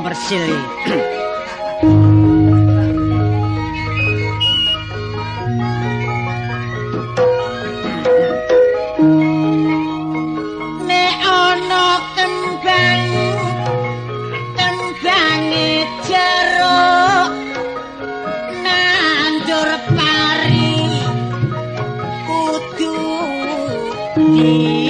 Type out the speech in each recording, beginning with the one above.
Komersil iki. Nek ana kembang kembange jeruk nandur pari kudu di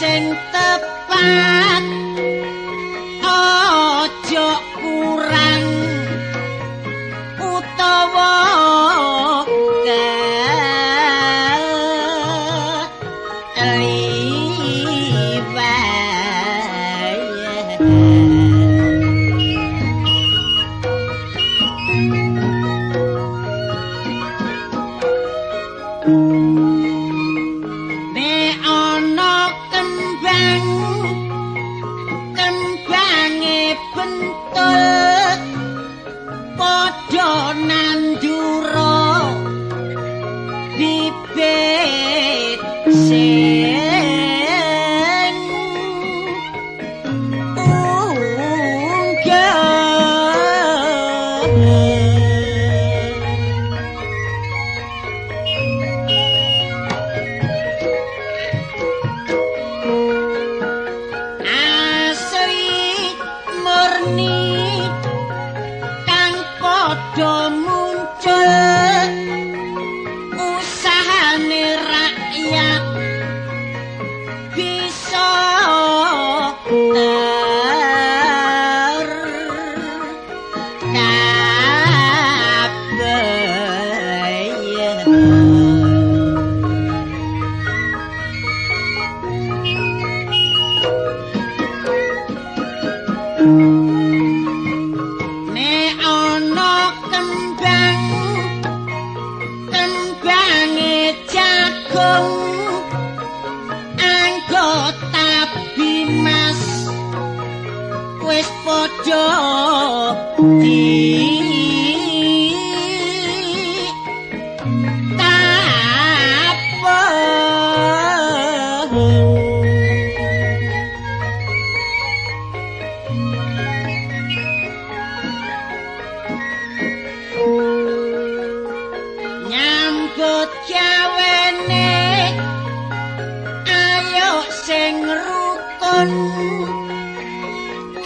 sing tepat aja kurang utawa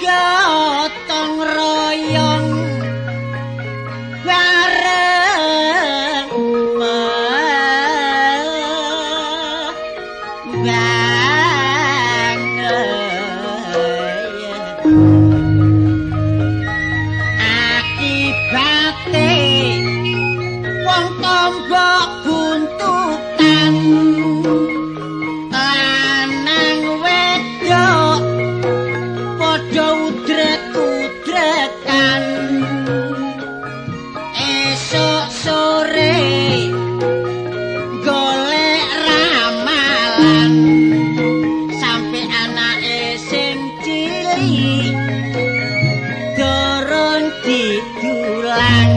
gotong royong bareng akibate wong tombo buntutan lanang wedok padha udrek-udrekan esuk sore golek ramalan sampe anake sing cilik durung didulang.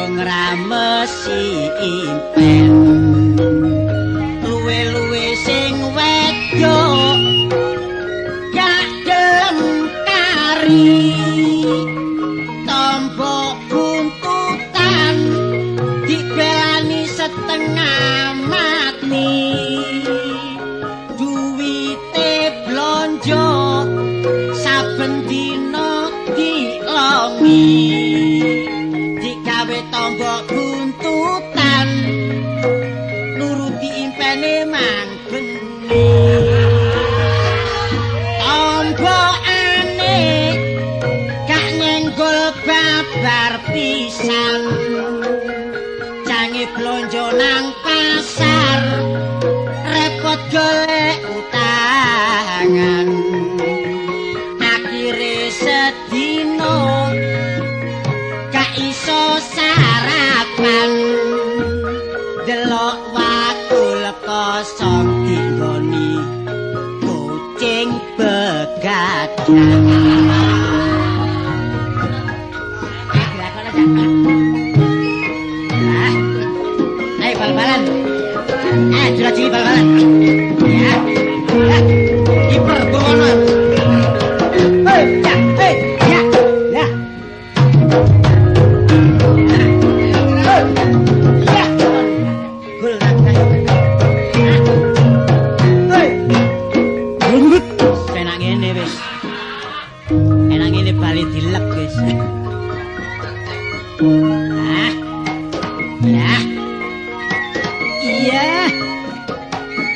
Padha ngramesi impen. Luwe-luwe sing wedok gak gelem kari. Tombo buntutan dibelani setengah mati. Duwite blonjo saben dina dilongi. Digawe tombo buntutan nuruti impene mang bengi. Tombo ane gak nyenggol babar pisan. Jange blonjo nang pasar repot golek utangan. Akhire sedina gak iso sarapan. Delok wakul kosong dinggoni kucing begadang. Ayo bal-balan. Jula-juli bal-balan. Ya. Kiper Bono. Hei, ya, hei, ya. Ya. Hei. Ya. Gol nang. Hei. Enak ngene wis. Enak ngene bali dilek wis. Ah. Ya. Iya.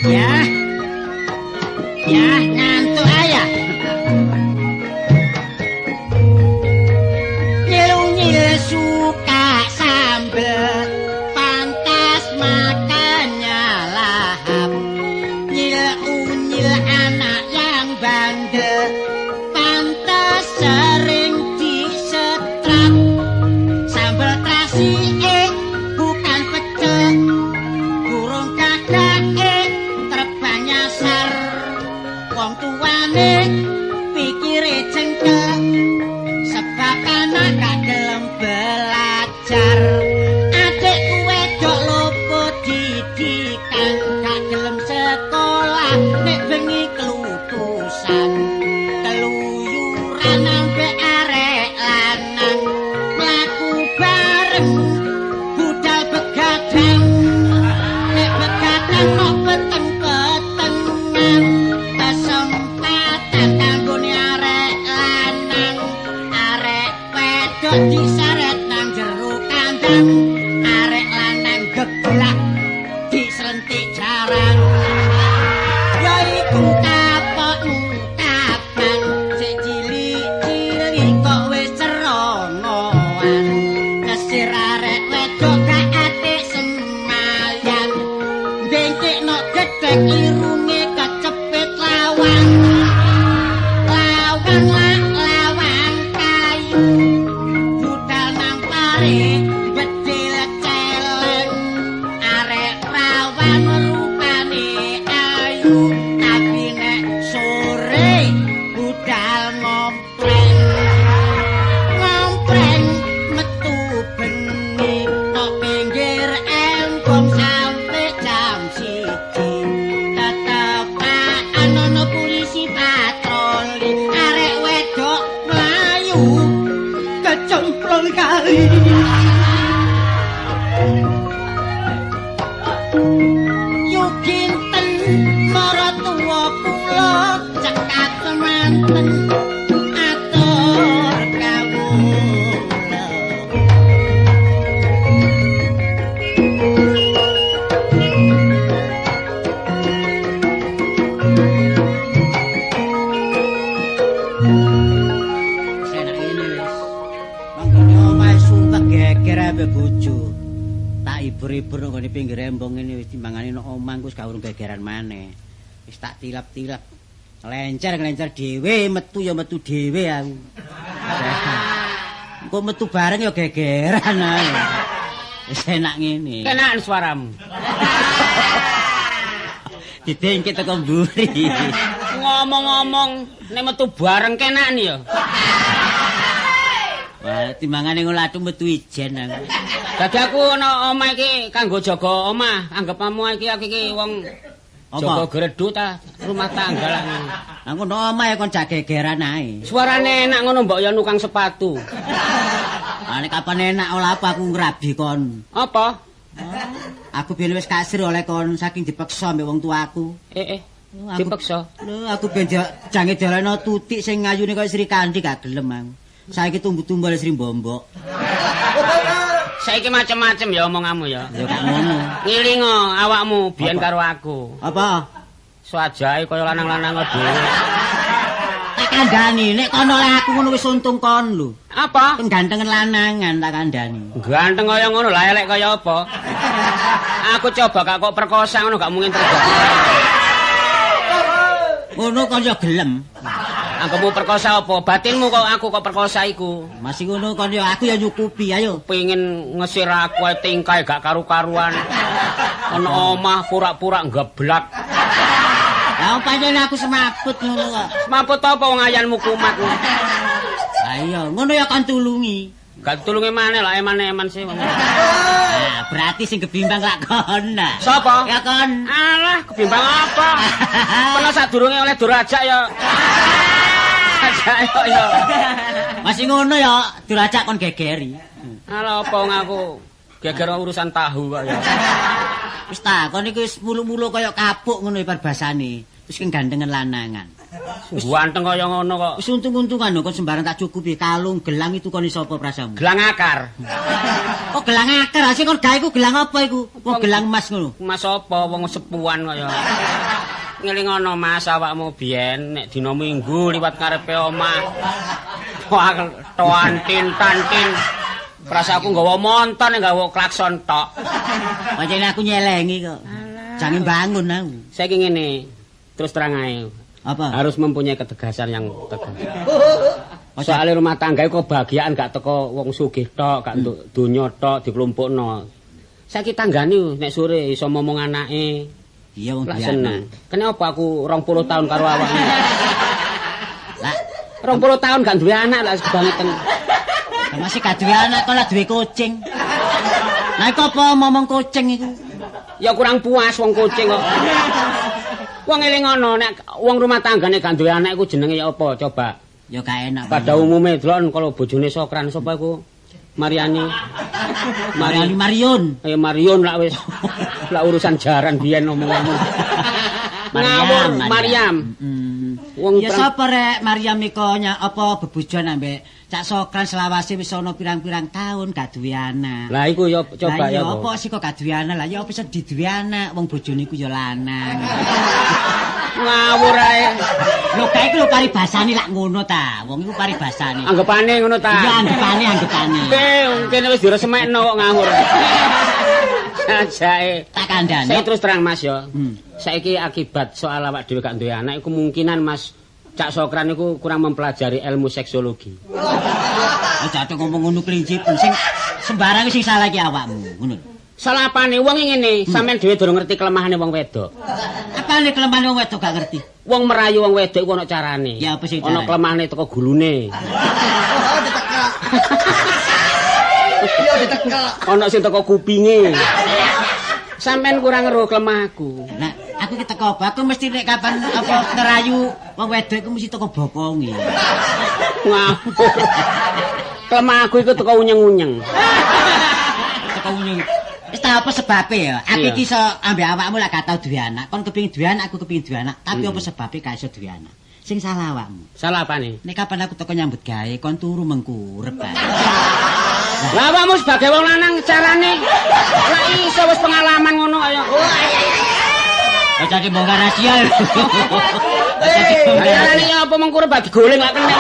Ya. Ya, ngantuk ayah. Nyil-nyil suka sambel, pantas makannya lahap. Nyil-unyil anak yang bandel, pantas sering disetrap. Sambel terasi bukan pecel, burung kakake terbang nyasar. Wong tuane pikire cengkel, sebab anak gak gelem belajar. Adikku wedok luput didikan, gak gelem sekolah nek bengi kelutusan. Keluyuran ambek arek lanang, mlaku bareng budal begadang. Nek begadang kok peteng-petengan, kesempatan kanggone arek lanang. Arek wedok diseret nang jero kandang, arek lanang geblak diserentik jaran. Ya iku kapokmu kapan, sik cilik-cilik kok wis cerongoan. Kesir arek wedok gak atik semayan, ndengkekno gedhek irunge kecepit lawang. Lawang lawang kayu, budal nang pare bedil celeng. Arek rawan rupane ayu, tapi nek sore budal ngompreng. Ngompreng metu bengi tok pinggir embong sampe jam 1. Tetepakan ana polisi patroli, arek wedok mlayu kecemplung kali. Yuginten maratuwa kula cekap semanten atur kawula. Enak ngene wis. Manggone omahe sumpek geger ambek bojo. Tak ibur-ibur nang nggone pinggir embong ngene wis timbangane nang omah wis gak urung gegeran maneh. Wis tak tilap-tilap. Nglencer-nglencer dhewe, metu ya metu dhewe aku. Engko metu bareng ya gegeran ae. Wis enak ngene. Kenakan suaramu. Didengke teko mburi. Ngomong-ngomong nek metu bareng kenakan ya. Wah, timbangane ngono atu metu ijen aku. Dadi aku ana omah iki kanggo jaga omah. Anggepamu iki aku iki wong jaga gredu ta rumah tangga lah ngono. Aku nang omah ya kon jagegeran ae. Suarane enak ngono mbok ya nukang sepatu. Ah nek kapan enak ora apa aku ngrabi kon. Apa? Aku biyen wis kasir oleh kon saking dipeksa mbek wong tuaku. Dipeksa. Lho aku ben jange diolehno tutik sing ngayune kaya Sri Kandi gak gelem aku. Saiki tumbu-tumbu oleh Sri Mbombok. Saiki macem-macem ya omonganmu ya. Ya gak ngono. Ngilingo awakmu biyen karo aku. Apa? Swajahe kaya lanang-lanang dhewe. Tak kandhani nek kono oleh aku ngono wis untung kon lho. Apa? Penggantengen lanangan tak kandhani. Ganteng kaya ngono lah elek kaya apa? Aku coba gak kok perkosa ngono gak mungkin terjadi. Ngono kon yo gelem. Anggepmu perkosa apa? Batinmu kok aku kok perkosa iku. Masih ngono kon yo aku yo nyukupi ayo. Pengin ngesir aku ae tingkae gak karu-karuan. Ana omah pura-pura geblak. Lah pancen aku semaput ngono kok. Semaput apa wong ayanmu kumat. Lah iya, ngono ya kon tulungi. Gak tulungi maneh lah eman-eman sih. Nah, berarti sing kebimbang lak kon. Sapa? Ya kon. Alah, kebimbang apa? Pernah sadurunge oleh durajak ya. Ajak ya. Masih ngono ya, durajak kon gegeri. Alah apa wong aku geger urusan tahu kok ya. Wis ta, kon iki wis mulu-mulu kaya kapuk ngono parbasane. Wis kenggantengen lanangan. Ganteng kaya ngono kok. Wis untung-untungan lho kon sembarang tak cukupi kalung, gelang itu kon iso apa prasamu? Gelang akar. Oh, gelang akar. Sing kon gawe iku gelang apa iku? Wong gelang emas ngono. Emas apa wong sepuan kaya. Ngelingono Mas awakmu biyen nek dina Minggu liwat ngarepe omah. Toan tin tan tin. Prasaku nggawa montor nek nggawa klakson tok. Pancen aku nyelengi kok. Jangan bangun aku. Saiki ngene, terus terang ae. Apa? Harus mempunyai ketegasan yang tegas. Soale rumah tangga iku kebahagiaan gak teko wong sugih tok, gak entuk donya tok diklumpukno. Saiki tanggane nek sore iso momong anake. Iya wong duwe anak. Kenapa aku 20 tahun karo awakmu? Lah, 20 tahun gak duwe anak lah kebangetan. Lah masih gak duwe anak kok lah duwe kucing. Lah iku apa momong kucing iku? Ya kurang puas wong kucing kok. Wong eling ngono nek wong rumah tanggane gak duwe anak iku jenenge ya apa coba? Ya gak enak. Pada umume delok kalau bojone Sokran sapa iku? Mariani. Mariani Marion. Ayo Marion lak wis. Lak urusan jaran biyen omonganmu. Ngawur Mariam. Wong ya sapa rek Mariam iku apa bebojoan ambek Cak Sokran selawase wis ana pirang-pirang taun gak duwe anak. Lah iku ya coba ya. Lah apa sih kok gak duwe anak? Lah ya apa iso diduwe anak wong bojone iku ya lanang. Ngawur ae. Lho kae iku lho paribasane lak ngono ta. Wong iku paribasane. Anggepane ngono ta. Iya anggepane anggepane. Kene wis diresemekno kok ngawur. Ajake. Tak kandhane. Saya terus terang Mas ya. Saiki akibat soal awak dhewe gak duwe anak iku kemungkinan Mas Cak Sokran iku kurang mempelajari ilmu seksologi. Aja ngomong ngono kelinci sing sembarang sing salah iki awakmu, ngono. Salah apane? Wong ngene, sampean dhewe durung ngerti kelemahane wong wedok. Apane kelemahane wong wedok gak ngerti? Wong merayu wong wedok iku ana carane. Ya apa sih carane? Ana kelemahane teko gulune. Oh, ditekak. Iya ditekak. Ana sing teko kupinge. Sampean kurang ngeruh kelemahku. Nah, aku ki teko apa? Aku mesti nek kapan apa ngerayu wong wedok iku mesti teko bokonge. Ngawur. Kelemahku iku teko unyeng-unyeng. Teko unyeng. Wis ta apa sebabe ya? Aku iki iso ambek awakmu lak gak tau duwe anak. Kon kepengin duwe anak, aku kepengin duwe anak. Tapi apa sebabe gak iso duwe anak? Sing salah awakmu. Salah apane? Nek kapan aku teko nyambut gawe, kon turu mengkurep ae. Lah awakmu sebagai wong lanang carane lah iso wis pengalaman ngono kaya. Aja dibongkar rahasia. Carane ya apa mengkurep bagi goleng lak kena.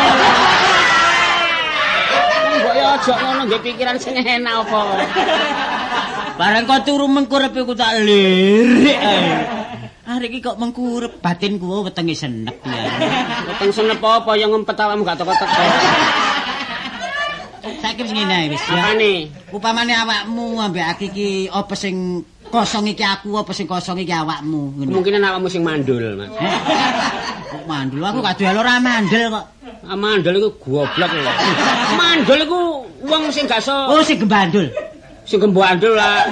Mbok ya aja ngono nggih pikiran sing enak apa. Bareng kok turu mengkurep iku tak lirik ae. Arek iki kok mengkurep batinku wetenge senep ya. Weteng senep apa ya ngempet awakmu gak teko-teko. Saiki wis ngene ae wis ya. Apane? Upamane awakmu ambek aku iki apa sing kosong iki aku apa sing kosong iki awakmu ngono. Kemungkinan awakmu sing mandul, Mas. Kok mandul aku gak duwe ora mandul kok. Ah mandul iku goblok lho. Mandul iku Wong sing gak iso. Oh, sing gembandul. Sing gembandul lah.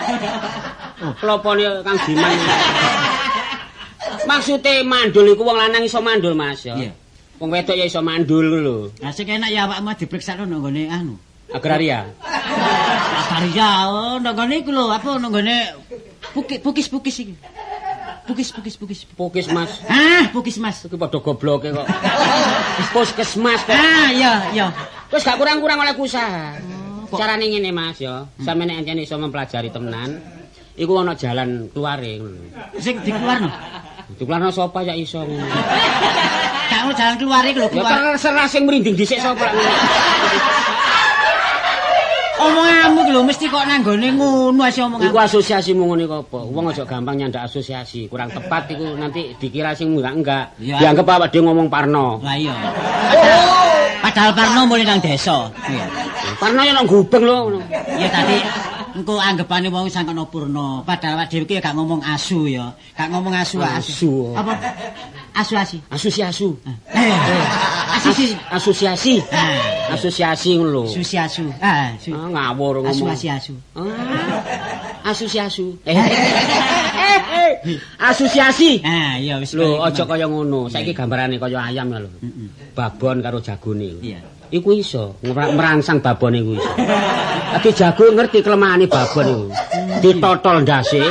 Klopone Kang Diman. Maksude mandul iku wong lanang iso mandul, Mas ya. Iya. Wong wedok ya iso mandul lho. Lah sing enak ya awakmu diperiksa nang nggone anu. Agraria. Agraria, oh nang nggone iku lho, apa nang nggone pukis-pukis iki. Pukis. Pukis, Mas. Ah, pukis, Mas. Iki padha gobloke kok. Puskesmas kok. Ah, iya, iya. Wis gak kurang-kurang oleh usaha. Carane ngene, Mas ya. Sampe nek ancene iso mempelajari temenan, iku ana jalan keluare ngono. Sing dikeluarno. Dikeluarno sapa ya iso ngono. Gak ono jalan keluare iku lho, Ya keluar. terserah sing mrinding dhisik sapa lak ngono. Omonganmu iki lho mesti kok nang nggone ngono ae omonganmu. Iku asosiasimu ngono iku apa? Wong aja gampang nyandak asosiasi, kurang tepat iku nanti dikira sing enggak-enggak. Iya. Dianggep awak dhewe ngomong Parno. Lah iya. Padahal Parno mulih nang desa. Iya. Parno ya nang gubeng lho ngono. Ya tadi engko anggepane wong sangkana purna. Padahal awak dhewe iki ya gak ngomong asu ya. Gak ngomong asu Asu. Apa? Asu asi. Asosiasu. Eh. Asisi. Asosiasi. Ah. Asosiasi ngono lho. Susi asu. Ah, su. Ah, ngawur Asu ngomong. asi asu. Ah, asosiasu. Asosiasi. Ah, iya wis. Lho, aja kaya ngono. Saiki gambarane kaya ayam ya lho. Heeh. Babon karo jagone. Iya. Iku iso merangsang babon iku iso. Dadi jago ngerti kelemahane babon iku. Ditotol ndase.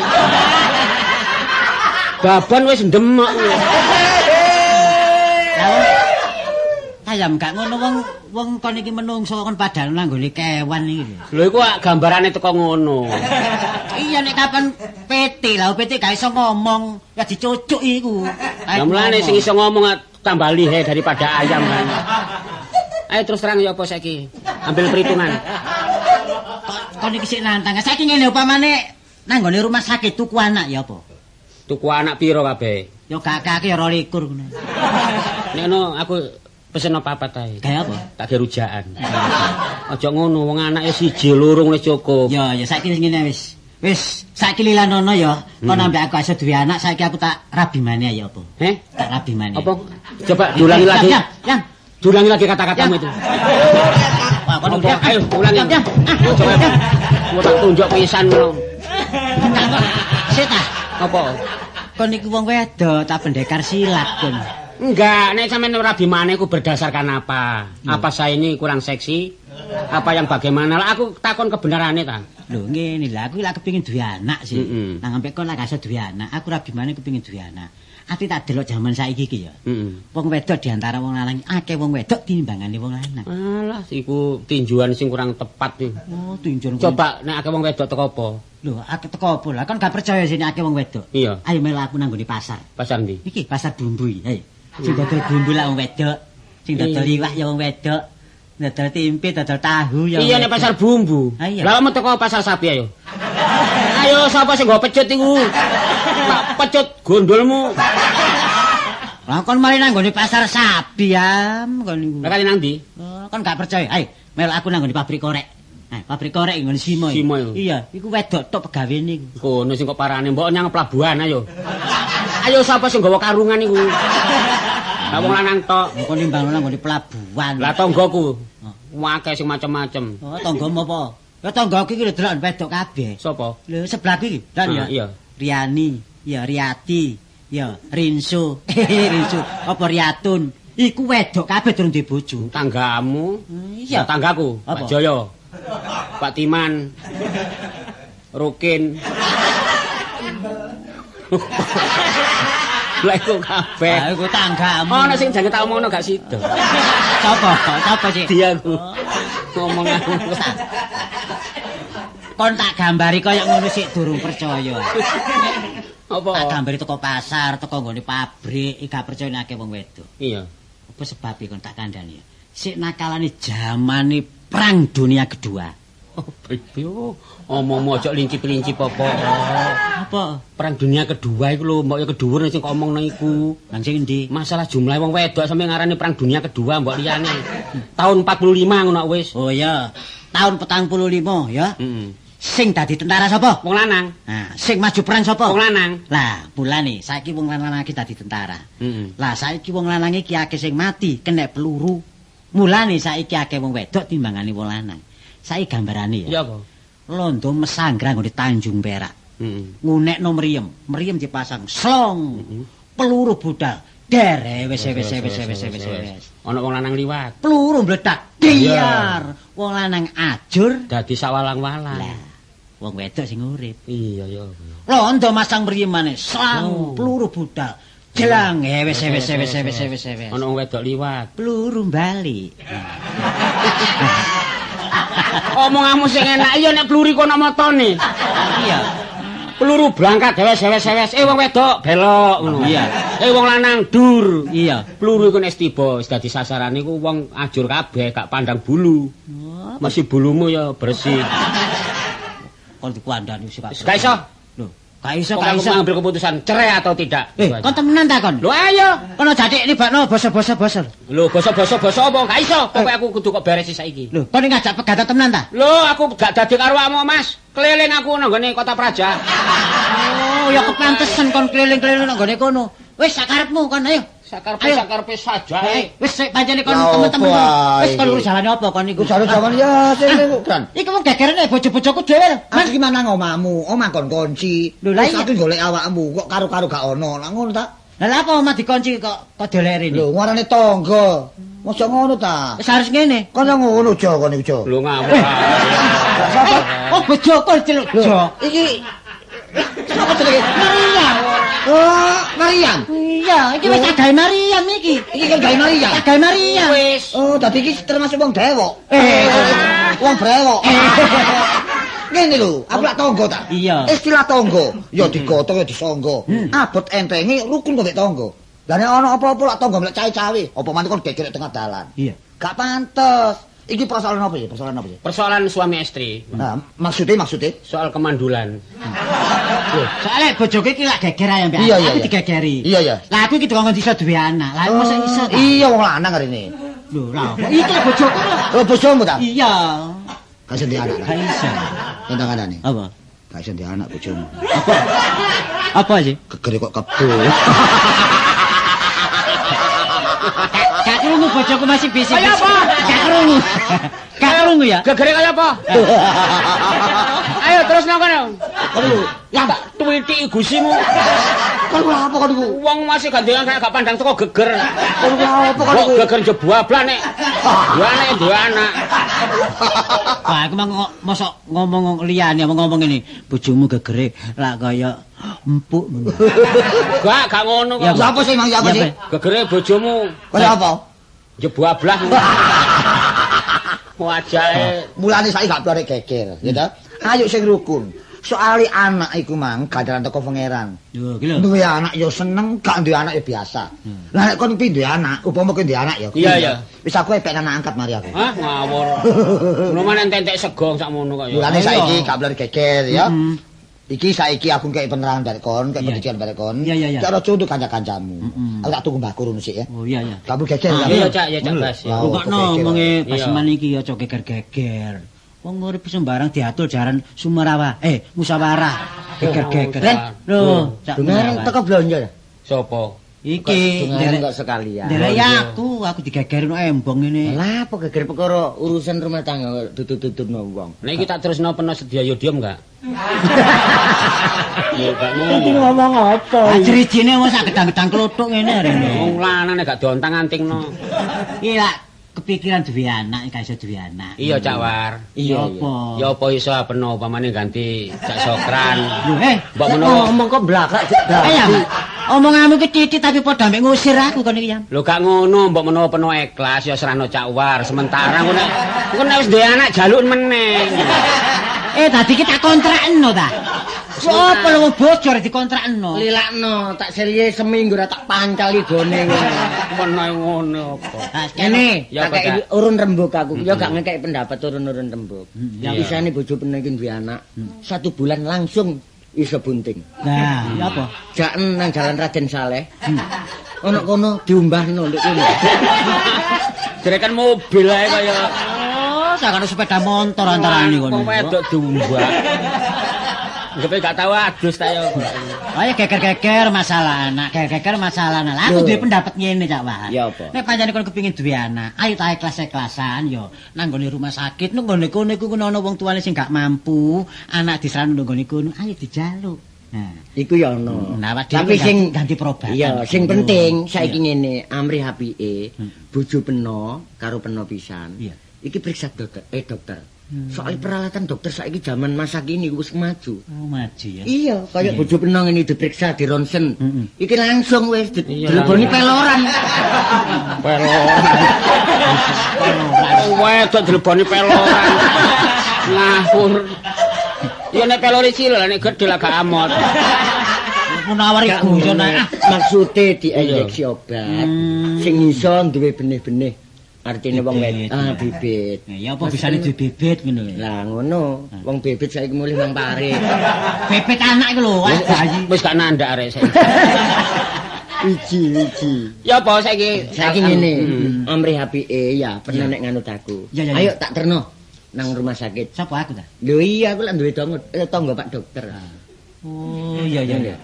Babon wis ndemok. Ayam gak ngono wong wong kon iki menungso kon padahal nang nggone kewan iki lho. Lho iku gambarane teko ngono. Iya nek kapan PT lah PT gak iso ngomong ya dicucuk iku. Lah mulane sing iso ngomong tambah lihe daripada ayam kan. Ayo terus terang ya apa saiki? Ambil perhitungan. Kon iki sik nantang. Saiki ngene upamane nang nggone rumah sakit tuku anak ya apa? Tuku anak piro kabeh? Ya gak akeh ya 22 ngono. Nek ngono aku pesen papat ae. Gawe apa? Tak ge rujakan. Aja ngono, wong anake siji loro wis cukup. Ya ya saiki wis ngene wis. Wis saiki lilanono ya. Kon ambek aku iso duwe anak saiki aku tak rabi maneh ya apa? Heh? Tak rabi maneh. Apa? Coba diulangi lagi. Yang, yang. Diulangi lagi kata-katamu itu. Wah, kon Apa? Ayo ulangi. Yang, yang. Coba. Mau tak tunjuk pisan ngono. Sik ta. Apa? Kon iku wong wedok tak pendekar silat kon. Enggak, nek sampean rabi maneh iku berdasarkan apa? Apa saya ini kurang seksi? Apa yang bagaimana? Lah aku takon kebenarane ta. Lho ngene lho, aku lak kepengin duwe anak sih. Mm-mm. Nang ambek kon lak gak iso duwe anak, aku rabi maneh kepengin duwe anak. Ati tak delok jaman saiki iki ya. Heeh. Wong wedok di antara wong lanang akeh wong wedok tinimbangane wong lanang. Alah, iku tinjuan sing kurang tepat iki. Oh, tinjuan. Coba nek akeh wong wedok teko apa? Lho, akeh teko apa lah? Kon gak percaya sini akeh wong wedok. Iya. Ayo melu aku nang nggone pasar. Pasar ndi? Iki pasar bumbu iki. Ayo. Sing dodol bumbu lah wong wedok. Sing dodol iwak ya wong wedok. Dodol tempe, dodol tahu ya. Iya nek pasar bumbu. Ah, iya. Lah mau teko pasar sapi ayo. Ayo sapa sing nggo pecut iku? Tak pecut gondolmu. Lah kon mari nang nggone pasar sapi ya, kon niku. Lah kali nang ndi? Oh, kon gak percaya. Ayo, melu aku nang nggone pabrik korek. Nah, pabrik korek nggone Simo. Simo iku. Iya, iku wedok tok pegawene iku. Kono sing kok parane mbok nyang pelabuhan ayo. Ayo sapa sing nggawa karungan iku? Lah wong lanang tok. Kon nimbang nang nggone pelabuhan. Lah tanggoku. Akeh sing macem-macem. Oh, tanggamu apa? Ya tanggaku iki lho delok wedok kabeh. Sapa? Lho sebelahku iki, delok ya. Iya. Riani, ya Riati, ya Rinso. Rinso, apa Riatun? Iku wedok kabeh durung duwe bojo. Tanggamu? Iya. Lah, tanggaku, Apa? Pak Joyo. Pak Timan. Rukin. Lah iku kabeh. Ah, iku tanggamu. Ono sing jange tak omongno gak sida. Sapa? Sapa sih? Dia aku. Ngomong aku. Kon tak gambari kaya ngono sik durung percaya. Apa? Tak gambari teko pasar, teko nggone pabrik, iki gak percaya nek akeh wong wedok. Iya. Apa sebabe kon tak kandhani ya? Sik nakalane jamane perang dunia kedua. Oh, yo, omongmu aja lincip-lincip apa. Apa? Perang dunia kedua iku lho, mbok yo kedhuwur sing kok omongno iku. Nang sing endi? Masalah jumlah wong wedok sampe ngarani perang dunia kedua mbok liyane. Tahun 45 ngono wis. Oh iya, tahun 45 ya. Heeh. Sing dadi tentara sapa? Wong lanang. Nah, sing maju perang sapa? Wong lanang. Lah, mulane saiki wong lanang iki dadi tentara. Heeh. Lah saiki wong lanang iki akeh sing mati kena peluru. Mulane saiki akeh wong wedok timbangane wong lanang. Saiki gambarane ya. Iya apa? Londo mesanggrang nggone Tanjung Perak. Heeh. Ngunekno mriyem, mriyem dipasang slong. Peluru budal. Der wis wis wis wis wis wis. Ana wong lanang liwat. Peluru mledak. Diar. Wong lanang ajur dadi sawalang-walang. Lah, wong wedok sing urip. Iya ya. Londo masang mriyem maneh, slang peluru budal. Jelang wis wis wis wis wis wis. Ana wong wedok liwat. Peluru bali. Omonganmu sing enak iya nek peluru iku ana motone. Iya. Peluru blangkat dewes-dewes-dewes. Wong wedok belok ngono. Iya. Wong lanang dur. Iya. Peluru iku nek tiba wis dadi sasarane iku wong ajur kabeh gak pandang bulu. Masih bulumu ya bersih. Kon dikuandani wis gak iso. Lho, gak iso, gak iso ngambil keputusan cerai atau tidak. Kon temenan ta kon? Lho ayo. Kono jadik nibakno basa-basa basa. Lho basa-basa basa apa gak iso. Pokoke aku kudu kok beresi saiki. Lho, kon ngajak pegatan temenan ta? Lho, aku gak dadi karo awakmu, Mas. Keliling aku nang nggone Kota Praja. Oh, ya kepantesan kon keliling-keliling nang nggone kono. Wis sakarepmu kon ayo. Sakarep-sakarep saja. Wis sik pancene kon temen-temen. Wis kon urus jalan apa kon iku? Urus jalan ya sing niku, Gran. Iki wong gegerane bojo-bojoku dhewe lho. Mas iki manang omahmu, omah kon kunci. Lho lah aku golek awakmu kok karo-karo gak ono. Lah ngono ta? Lah lha apa omah dikunci kok kok dolere ini? Lho ngarane tangga. Mosok ngono ta? Wis harus ngene. Kon ngono jo kon iku jo. Lho ngawur. Oh bojoku celuk jo. Iki sapa jenenge? Mariam. Oh, Mariam. Iya, iki wis gawe Mariam iki. Iki kan gawe Mariam. Gawe Mariam. Wis. Oh, dadi iki termasuk wong dewok. Wong brewok. Ngene lho, aku lak tangga ta. Iya. Istilah tangga, ya digotong ya disangga. Abot entenge rukun kok mek tangga. Lah nek ana apa-apa lak tangga mlek cawe-cawe, apa maneh kon geger tengah dalan. Iya. Gak pantes. Iki persoalan apa ya? Persoalan apa ya? Persoalan suami istri. Nah, maksudnya? Soal kemandulan. Soale bojoku iki lak geger ae mbek aku digegeri. Iya, iya. Lah aku iki dikon iso duwe anak. Lah mosok iso ta? Iya wong lanang arene. Lho, lah apa? Iki lho bojoku lho. Lho bojomu ta? Iya. Gak iso duwe anak. Gak iso. Tentang kandhane. Apa? Gak iso duwe anak bojomu. Apa? Apa sih? Gegere kok kebo. Gak krungu bojoku masih bisik. Kaya apa? Gak krungu. Gak krungu ya? Gegere kaya apa? Ayo terus nang kono. Ya tak twitiki gusimu. Kon apa kon iku? Wong masih gandengan kayak gak pandang teko geger. Kon apa kon iku? Geger jebablah nek. Dua anak dua anak. Wah, aku mang mosok ngomong liyane ngomong ngene. Bojomu gegere lak kaya empuk ngono. Gak ngono kok. Ya apa sih mang ya apa sih? Gegere bojomu kaya apa? Jebablah. Wajahe. Mulane saiki gak perlu geger, ya ta? Ayo sing rukun. Soale anak iku mang ganjaran teko pangeran. Lho, iki lho. Duwe anak ya seneng, gak duwe anak ya biasa. Lah nek kon duwe anak, upama kowe duwe anak ya. Iya, iya. Wis aku epek anak angkat mari aku. Hah, ngawur. Ngono maneh entek sego sakmono kok ya. Mulane saiki gak perlu geger ya. Iki saiki aku kei penerangan barek kon, kei pendidikan barek kon. Cara contoh kanca-kancamu. Aku tak tunggu mbahku rono sik ya. Oh iya iya. Gak perlu geger. Iya, Cak, ya Cak Bas. Rungokno omonge Basman iki aja geger-geger. Wong urip sembarang diatur jaran sumerawa. Musyawarah. Geger-geger. Lho, Cak. Dengar teko blonjo ya? Sopo? Iki nderek kok sekalian. Nderek aku digeger no embong ngene. Lah apa geger perkara urusan rumah tangga tutut-tututno wong. Nek iki tak terusno peno sedia yo diem gak? Yo gak ngono. Iki ngomong apa? Jerijine wong sak gedang-gedang klothok ngene arene. Wong lanang nek gak diontang-antingno. Iki lak kepikiran duwe anak gak iso duwe anak. Iya Cak War. Iya apa? Ya apa iso peno upamane ganti Cak Sokran. Lho mbok menawa ngomong kok blakak Cak. Ayo. Omonganmu ki titik tapi padha ambek ngusir aku kon iki ya. Lho gak ngono, mbok menawa peno ikhlas ya serahno Cak War. Sementara engko nek wis duwe anak jaluk meneh. Dadi ki tak kontrakno ta. Sopo lho wong bojo arep dikontrakno? Lilakno, tak serius seminggu ora tak pancali gone ngono. Menoe ngono apa. Ngene, tak kei urun rembug aku. Ya gak ngekeki pendapat urun-urun rembug. Isane bojo peno iki duwe anak, 1 bulan langsung iso bunting. Nah, ya apa? Jaken nang Jalan Raden Saleh. Ono kono diumbahno ndek kono. Jerekan mobil ae kaya oh, sakano sepeda motor antarane kono. Wong wedok diumbah. Nggepe gak tau adus ta yo. Ayo geger-geger masalah anak, geger-geger masalah anak. Lah aku duwe pendapat ngene, Cak Wah. Ya apa? Nek pancen kon kepengin duwe anak, ayo ta ikhlas-ikhlasan yo nang nggone rumah sakit, nang nggone kono iku ana wong tuane sing gak mampu, anak diserahno nang nggone kono, ayo dijaluk. Nah, iku ya ono. Tapi sing ganti perobatan. Iya, sing penting saiki ngene, amrih apike, bojo peno karo peno pisan. Iki periksa dokter, dokter. Soal peralatan dokter saiki zaman masa kini wis maju. Oh, maju ya. Iya, kaya bojo peno ngene diperiksa di ronsen. Iki langsung wis dileboni peloran. Peloran. Wedok dileboni peloran. Ngawur. Ya nek pelore cilik lah nek gedhe lah gak amot. Munawar iku yo nek maksude diinjeksi obat sing iso duwe benih-benih. Artine wong wedok bibit. Ya apa bisane duwe bibit ngono lho. Lah ngono, wong bibit saiki mulih nang pare. Bibit anak iku lho, bayi. Wis gak nandak arek saiki. Iji-iji. Ya apa saiki? Saiki ngene, amrih apike ya pernah nek nganut aku. Ayo tak terno nang rumah sakit. Sapa aku ta? Lho iya aku lak duwe tangga Pak Dokter. Oh iya iya.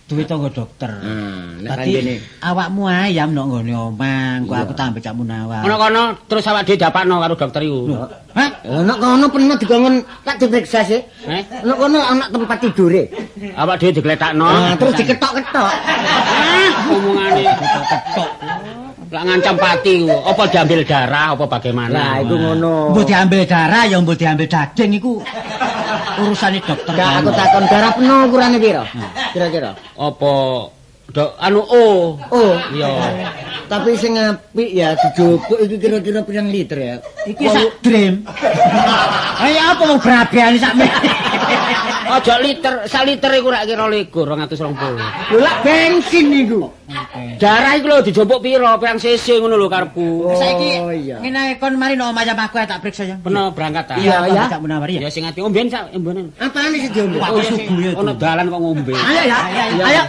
Duwe tangga dokter. Nah, dadi awakmu ayam nok nggone omah, engko aku tambah Cak Munawar. Ono kono terus awak dhewe dapakno karo dokter iku. Hah? Ono kono pernah dikongkon tak diperiksa sih. Ono kono ana tempat tidure. Awak dhewe digletakno. Terus diketok-ketok. Omongane ketok-ketok. Lah ngancam pati ku, apa diambil darah apa bagaimana? Lah iku ngono. Mbok diambil darah ya mbok diambil daging iku urusane dokter. Gak aku takon darah peno ukurane piro? Kira-kira. Apa dok anu O. O. Iya. Tapi sing apik ya dijupuk iki kira-kira pirang liter ya? Iki sak dream. Ayo apa mau brabeane sak mene. Aja liter, sak liter iku rak kira 220. Lho lak bensin iku. Darah iku lho dijupuk piro, pirang cc ngono lho karepku. Saiki ngene ae kon mari nang omah aku tak periksa ya. Peno berangkat ta? Iya ya. Cak Munawar ya. Ya sing ati omben sak ombenan. Apane sing diombe? Oh subuh ya. Ono dalan kok ngombe. Ayo ya. Ayo.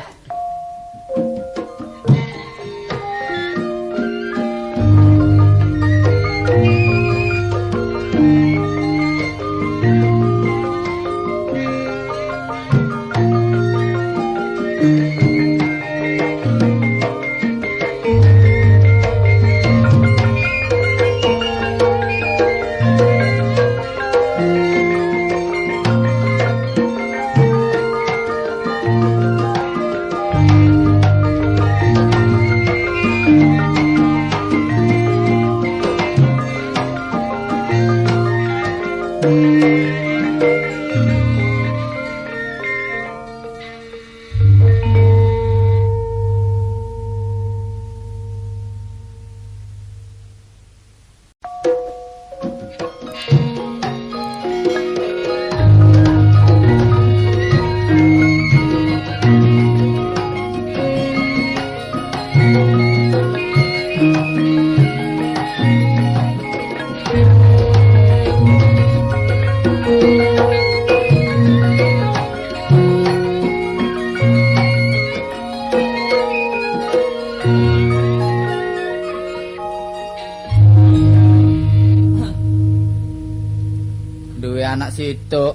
Situk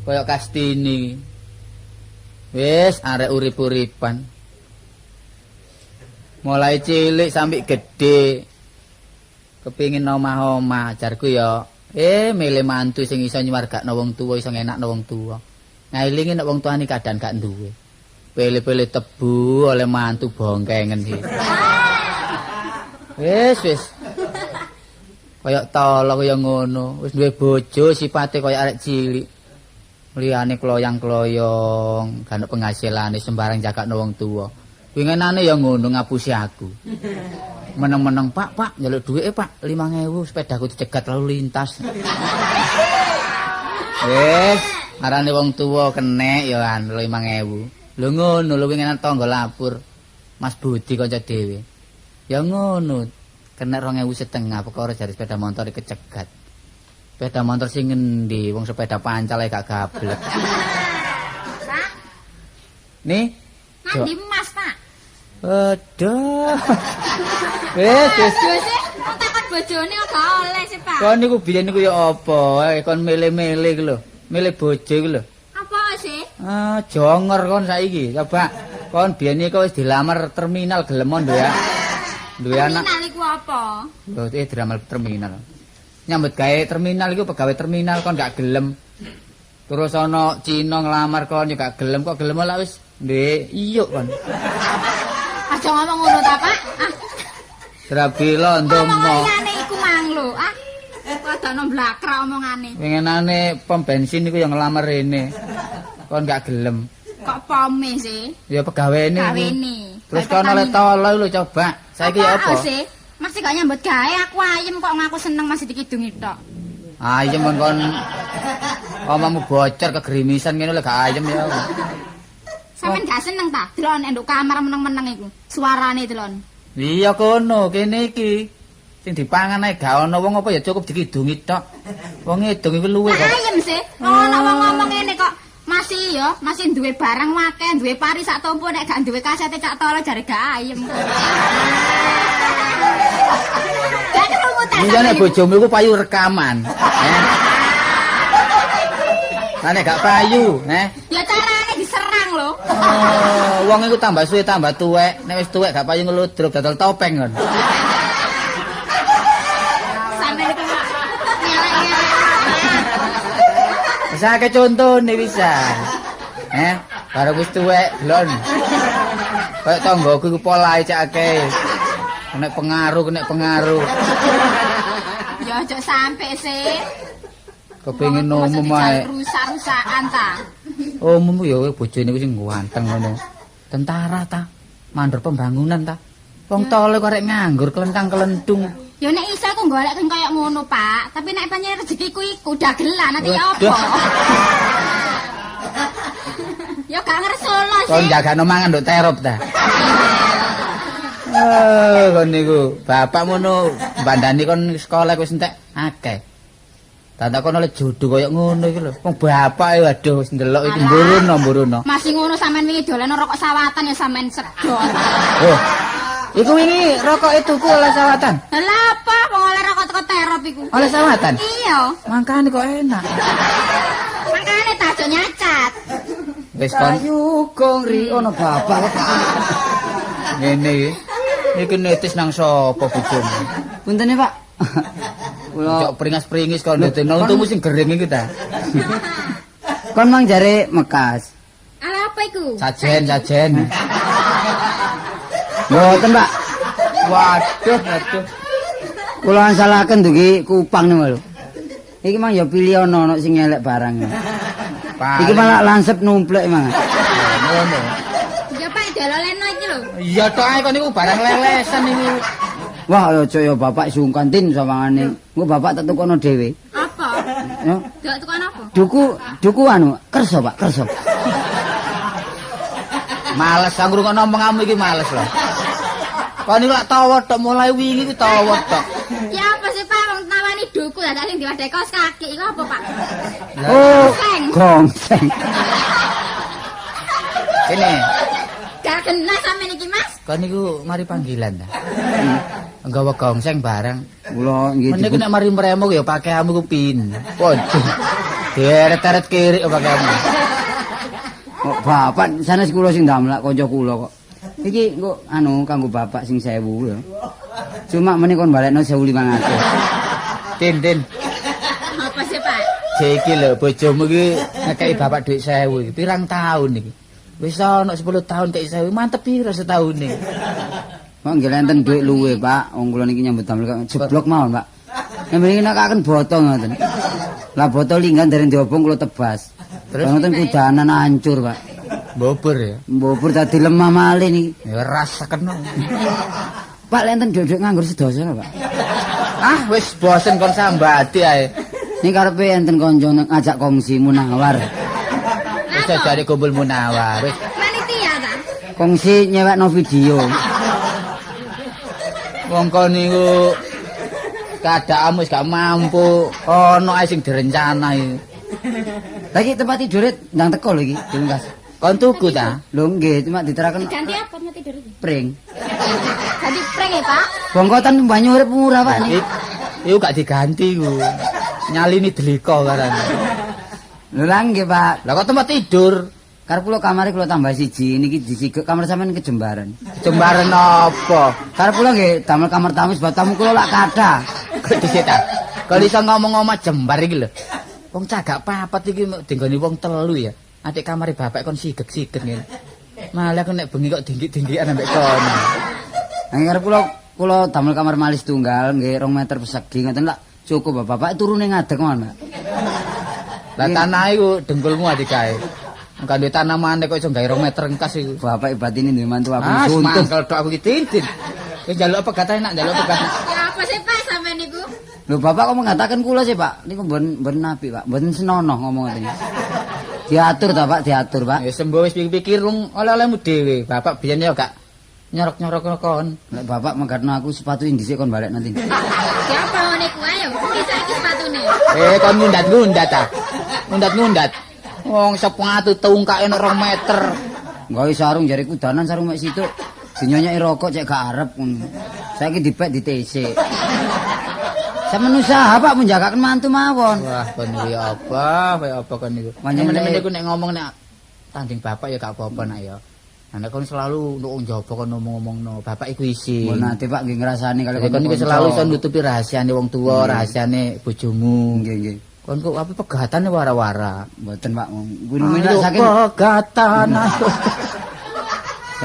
kaya Kastini. Wis arek urip-uripan. Mulai cilik sampai gede. Kepingin omah-omah jarku ya, milih mantu sing iso nyuwargakno wong tuwa, iso ngenakno wong tuwa. Ngailingi nek wong tuane kadang gak duwe. Pele-pele tebu oleh mantu bongkengen iki. Wis wis. Kaya tolo kaya ngono, wis duwe bojo sipate kaya arek cilik. Liyane kloyang-kloyong, gak ono penghasilane sembarang jagakno wong tuwa. Winginane ya ngono ngapusi aku. Meneng-meneng, Pak, Pak, njaluk dhuwite, Pak, 5000 sepedaku dicegat lalu lintas. Wis, arane wong tuwa kenek ya an 5000. Lho ngono lho winginane tangga lapur. Mas Budi kanca dhewe. Ya ngono. Kena 2.500 perkara jare sepeda motor kecegat. Sepeda motor sing ngendi wong sepeda pancal ae gak gablek. Pak. Nih. Nandi Mas, Pak. Aduh. Wis wis. Wong takon bojone kok gak oleh sih, Pak. Kon niku biyen niku ya apa? Kon milih-milih iku lho. Milih bojo iku lho. Apa sih? Ah, jonger kon saiki. Coba kon biyen iki wis dilamar terminal gelem lho ya. Duwe anak. Terminal iku apa? Lho, dilamar terminal. Nyambut gawe terminal iku pegawai terminal kon gak gelem. Terus ana Cina nglamar kon ya gak gelem, kok gelem lak wis duwe iyuk kon. Aja ngomong ngono ta, Pak. Ah. Serabi londo mo. Omongane iku mang lho. Ah. Padane mblakrak omongane. Winginane pom bensin iku yang nglamar rene. Kon gak gelem. Kok pome sih? Ya pegawene. Pegawene. Terus kon oleh tolo lho coba. Saiki ya apa? Sih? Masih gak nyambut gawe aku ayem kok ngaku seneng masih dikidungi tok. Ayem kon omamu bocor kegerimisan ngene lho gak ayem ya. Sampeyan gak seneng ta? Delok nek nduk kamar meneng-meneng iku. Suarane delok. Iya kono, kene iki. Sing dipangan ae gak ana wong apa ya cukup dikidungi tok. Wong ngidung iku luwe kok. Ayem sih. Ono wong ngomong ngene kok masih ya, masih duwe barang akeh, duwe pari sak tompo nek gak duwe kasete cak tolo jare gak ayem. Gak krungu ta. Iya nek bojomu iku payu rekaman. Lah nek gak payu, neh. Ya carane diserang lho. Oh, wong iku tambah suwe tambah tuwek, nek wis tuwek gak payu ngeludruk dodol topeng kon. Sampe iku ngelek-ngelek. Wis akeh contone pisan. Bareng wis tuwek glon. Kayak tanggoku iku polahe cak akeh. Kena pengaruh, kena pengaruh. Ya aja sampe sih. Kepengin umum ae. Rusak-rusakan ta. Umum ya bojone kuwi sing ganteng ngono. Tentara ta, mandor pembangunan ta. Wong tole kok arek nganggur kelentang-kelentung. Ya nek iso aku golek sing kaya ngono, Pak. Tapi nek pancen rezekiku iku dagelan nanti ya apa? Ya gak ngersolo sih. Kon jagano mangan nduk terop ta. Kon niku bapak ngono bandani kon sekolah wis entek akeh. Tanda kon oleh jodoh kaya ngono iki lho. Wong bapak waduh wis ndelok iki mburuno. Masih ngono sampean wingi dolano rokok sawatan ya sampean sedot. Oh. Iku wingi rokoke tuku oleh sawatan. Lha apa wong oleh rokok teko terop iku? Oleh sawatan? Iya. Mangkane kok enak. Mangkane ta aja nyacat. Wis kon ayu gong ri ono bapak. Ngene iki. Iki netis nang sapa bojomu? Puntene, Pak. Kula cok pringas-pringis kon ndekno untumu sing gering iki ta. Kon mang jare mekas. Ala apa iku? Sajen, sajen. Mboten, Pak. Waduh, waduh. Kula ansalaken dugi Kupang niku lho. Iki mang ya pilih ana sing ngelek barang. Iki malah langsep numplek mang. Ngono. Ya Pak deloleno iki lho. Iya tok ae kon niku barang lelesan niku. Wah, aja ya bapak sungkan tin sawangane. Engko bapak tak tukono dhewe. Apa? Ya. Gak tukono apa? Duku anu, kersa Pak, kersa. Males aku ngrungokno omonganmu iki males lho. Kon niku lak tawa tok mulai wingi iki tawa tok. Ya apa sih Pak wong nawani duku dadak sing diwadhahi kaos kaki iku apa Pak? Oh, gongseng. Kene. Gak kena sampean iki Mas. Kon niku mari panggilan ta. Nggawa gongseng bareng. Kula nggih. Meniku nek mari mremo ya pakaianmu ku pin. Waduh. Deret-eret kiri pakaianmu. Kok bapak sanes kula sing ndamlak kanca kula kok. Iki engko anu kanggo bapak sing 1000 ya. Cuma meneh kon balekno 1500. Tin, tin. Apa sih, Pak? Iki lho bojomu iki ngekeki bapak dhuwit 1000 iki pirang taun iki. Wis ana 10 tahun kek 1000 mantep pira setaune. Kok nggih enten dhuwit luwe, Pak. Wong kula niki nyambut damel kok jeblok mawon, Pak. Nek mriki nakaken boto ngoten. Lah boto linggan dereng diobong kula tebas. Terus ngoten kudanan hancur, Pak. Mbobor ya. Mbobor dadi lemah malih niki. Ya rasakeno. Pak lek enten dhuwit nganggur sedasa lho, Pak. Ah wis bosen kon sambati ae. Niki karepe enten kanca ngajak kongsi Munawar. Wis jare kumpul Munawar. Wis panitia ta. Kongsi nyewekno video. Wong kon niku keadaanmu wis gak mampu, ono ae sing direncana iki. Lah iki tempat tidure ndang teko lho iki, dilengkas. Kon tuku ta? Lho nggih, cuma diteraken. Diganti apa tempat tidur iki? Pring. Ganti pring ya, Pak? Bongkotan banyu urip murah, Pak. Iku gak diganti iku. Nyalini deliko karane. Lho lah nggih, Pak. Lah kok tempat tidur? Karep kula kamare kula tambah siji, niki disigek kamar sampean kejembaran. Kejembaran apa? Karep kula nggih damel kamar tamu sebab tamu kula lak kathah. Kok dhisik ta? Kok iso ngomong omah jembar iki lho. Wong cagak papat iki dinggoni wong telu ya. Adik kamare bapak kon sigek-sigek ngene. Malah aku nek bengi kok dinggik-dinggikan ambek kono. Nggih karep kula damel kamar malis tunggal nggih 2 meter persegi ngoten lak cukup Bapak turune ngadeg mawon, Pak. Lah tanah iku dengkulmu adik kae. Engko duwe tanamane kok iso gawe 2 meter engkas iku. Bapak batine duwe mantu aku suntuk. Mangkel tok aku iki tintin. Wis njaluk pegatane nak njaluk pegatane. Ya apa sih Pak sampean niku? Lho Bapak kok mengatakan kula sih Pak? Niku mboten apik Pak, mboten senonoh ngomong ngoten. Diatur ta Pak, diatur Pak. Ya sembo wis pikir-pikir wong oleh-olehmu dhewe. Bapak biyen ya gak nyorok-nyorok kon. Nek bapak menggatno aku sepatu dhisik kon balik nanti. Siapa ngene ku ayo, iki saiki sepatune. Kon ngundat-ngundat ta. Ngundat-ngundat. Wong sepatu tungkake nek 2 meter. Gawe sarung jare kudanan sarung mek situk. Dinyonyeki rokok cek gak arep ngono. Saiki dipek ditesik. Sampeyan usaha Pak menjagaken mantu mawon. Wah, kon iki apa? Kaya apa kon niku? Panjenengan niku nek ngomong nek tanding bapak ya gak apa-apa nak ya. Nek kon selalu nduk njaba kon ngomong-ngomongno, bapak iku isin. Mbok nate Pak nggih ngrasani kali kon iku selalu iso nutupi rahasiane wong tuwa, rahasiane bojomu. Nggih, nggih. Kon kok ape pegatane wara-wara. Mboten Pak. Kuwi lak saking pegatan.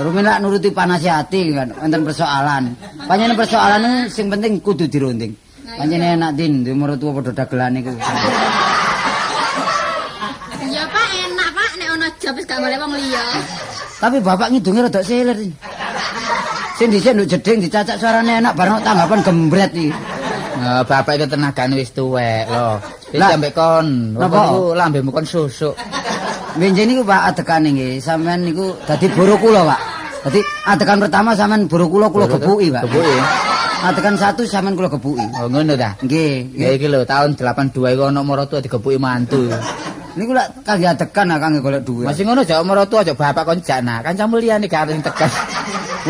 Rumin lak nuruti panas ati kan wonten persoalan. Panjenengan persoalan sing penting kudu dirunding. Panjenengan enak din duwe mertua padha dagelan iku. Ya Pak enak Pak nek ana job wis gak golek wong liya. Tapi bapak ngidunge rada seler. Sing dhisik nduk jeding dicacak suarane enak bareng tanggapan gembret iki. Nah, bapak iki tenagane wis tuwek lho. Wis ambek kon, niku lambemu kon susuk. Benjing niku Pak adekane nggih, sampean niku dadi boro kula, Pak. Dadi adegan pertama sampean boro kula kula gebuki, Pak. Gebuki. Adegan satu sampean kula gebuki. Oh ngono ta? Nggih. Ya iki lho tahun 82 iku ana maratuwa digebuki mantu. Niku lak kangge adegan ah kangge golek dhuwit. Masih ngono jawab maratuwa aja bapak kon jak nah. Kancamu liyane gak sing tegas.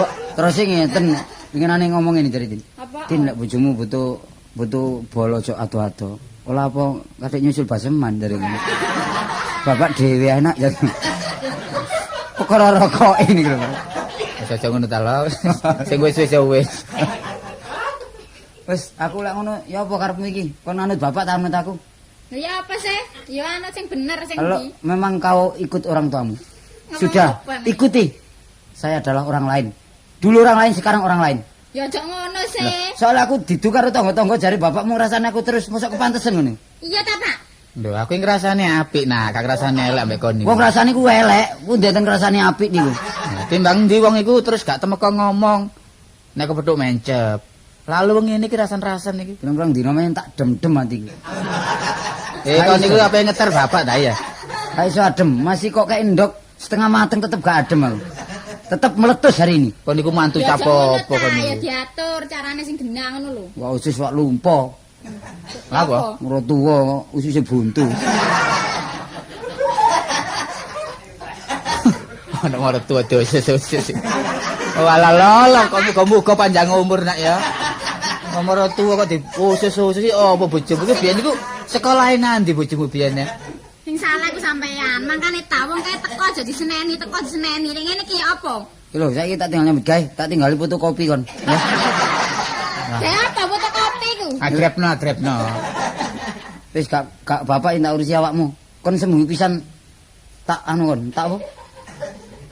Wah, terus ngeten winginane ngomong ngene jare Din. Din lek bojomu butuh bolo aja ado-ado. Ola apa katik nyusul baseman dari ngene. Bapak dhewe enak ya. Perkara rokok ini lho. Wis aja ngono ta lho. Sing wis-wis ya wis. Wis aku lek ngono ya apa karepmu iki? Kon anut bapak ta anut aku? Lha ya apa sih? Ya anut sing bener sing Kalau ndi? memang kau ikut orang tuamu. Sudah, ikuti. Saya adalah orang lain. Dulu orang lain, sekarang orang lain. Ya aja ngono sih. Soalnya aku didu karo tangga-tangga jare bapakmu ngrasani aku terus mosok kepantesan ngono. Iya ta, Pak? Lho, aku ngrasane apik nah, gak ngrasane elek mbek kon niku. Wong ngrasani ku elek, ku ndeten ngrasani apik niku. Timbang ndi wong iku terus gak temeka ngomong. Nek kepethuk mencep. Lalu wong ngene iki rasan-rasan iki. Pirang-pirang dina men tak dem-dem ati iki. Kon niku ape ngeter bapak ta ya? Gak iso adem, masih kok kayak endok setengah mateng tetep gak adem aku. Tetep meletus hari ini. Kon niku mantu cap apa kon niku? Ya diatur carane sing genah ngono lho. Wah usus wak lumpo. Lha apa? Mertua ususe buntu. Ana mertua dosis-dosis. Walah lho, kok muga-muga panjang umur nak ya. Mertua kok diusus-usus iki apa bojomu iki biyen niku sekolahe nandi bojomu biyen ya? Sing salah iku sampean, mangkane ta wong kae teko aja diseneni, teko diseneni. Ning ngene iki apa? Lho, saiki tak tinggal nyambut gawe, tak tinggali fotokopi kon. Ya. Ya apa fotokopi ku? Agrepno, agrepno. Wis gak bapak tak urusi awakmu. Kon sembuh pisan tak anu kon, tak apa?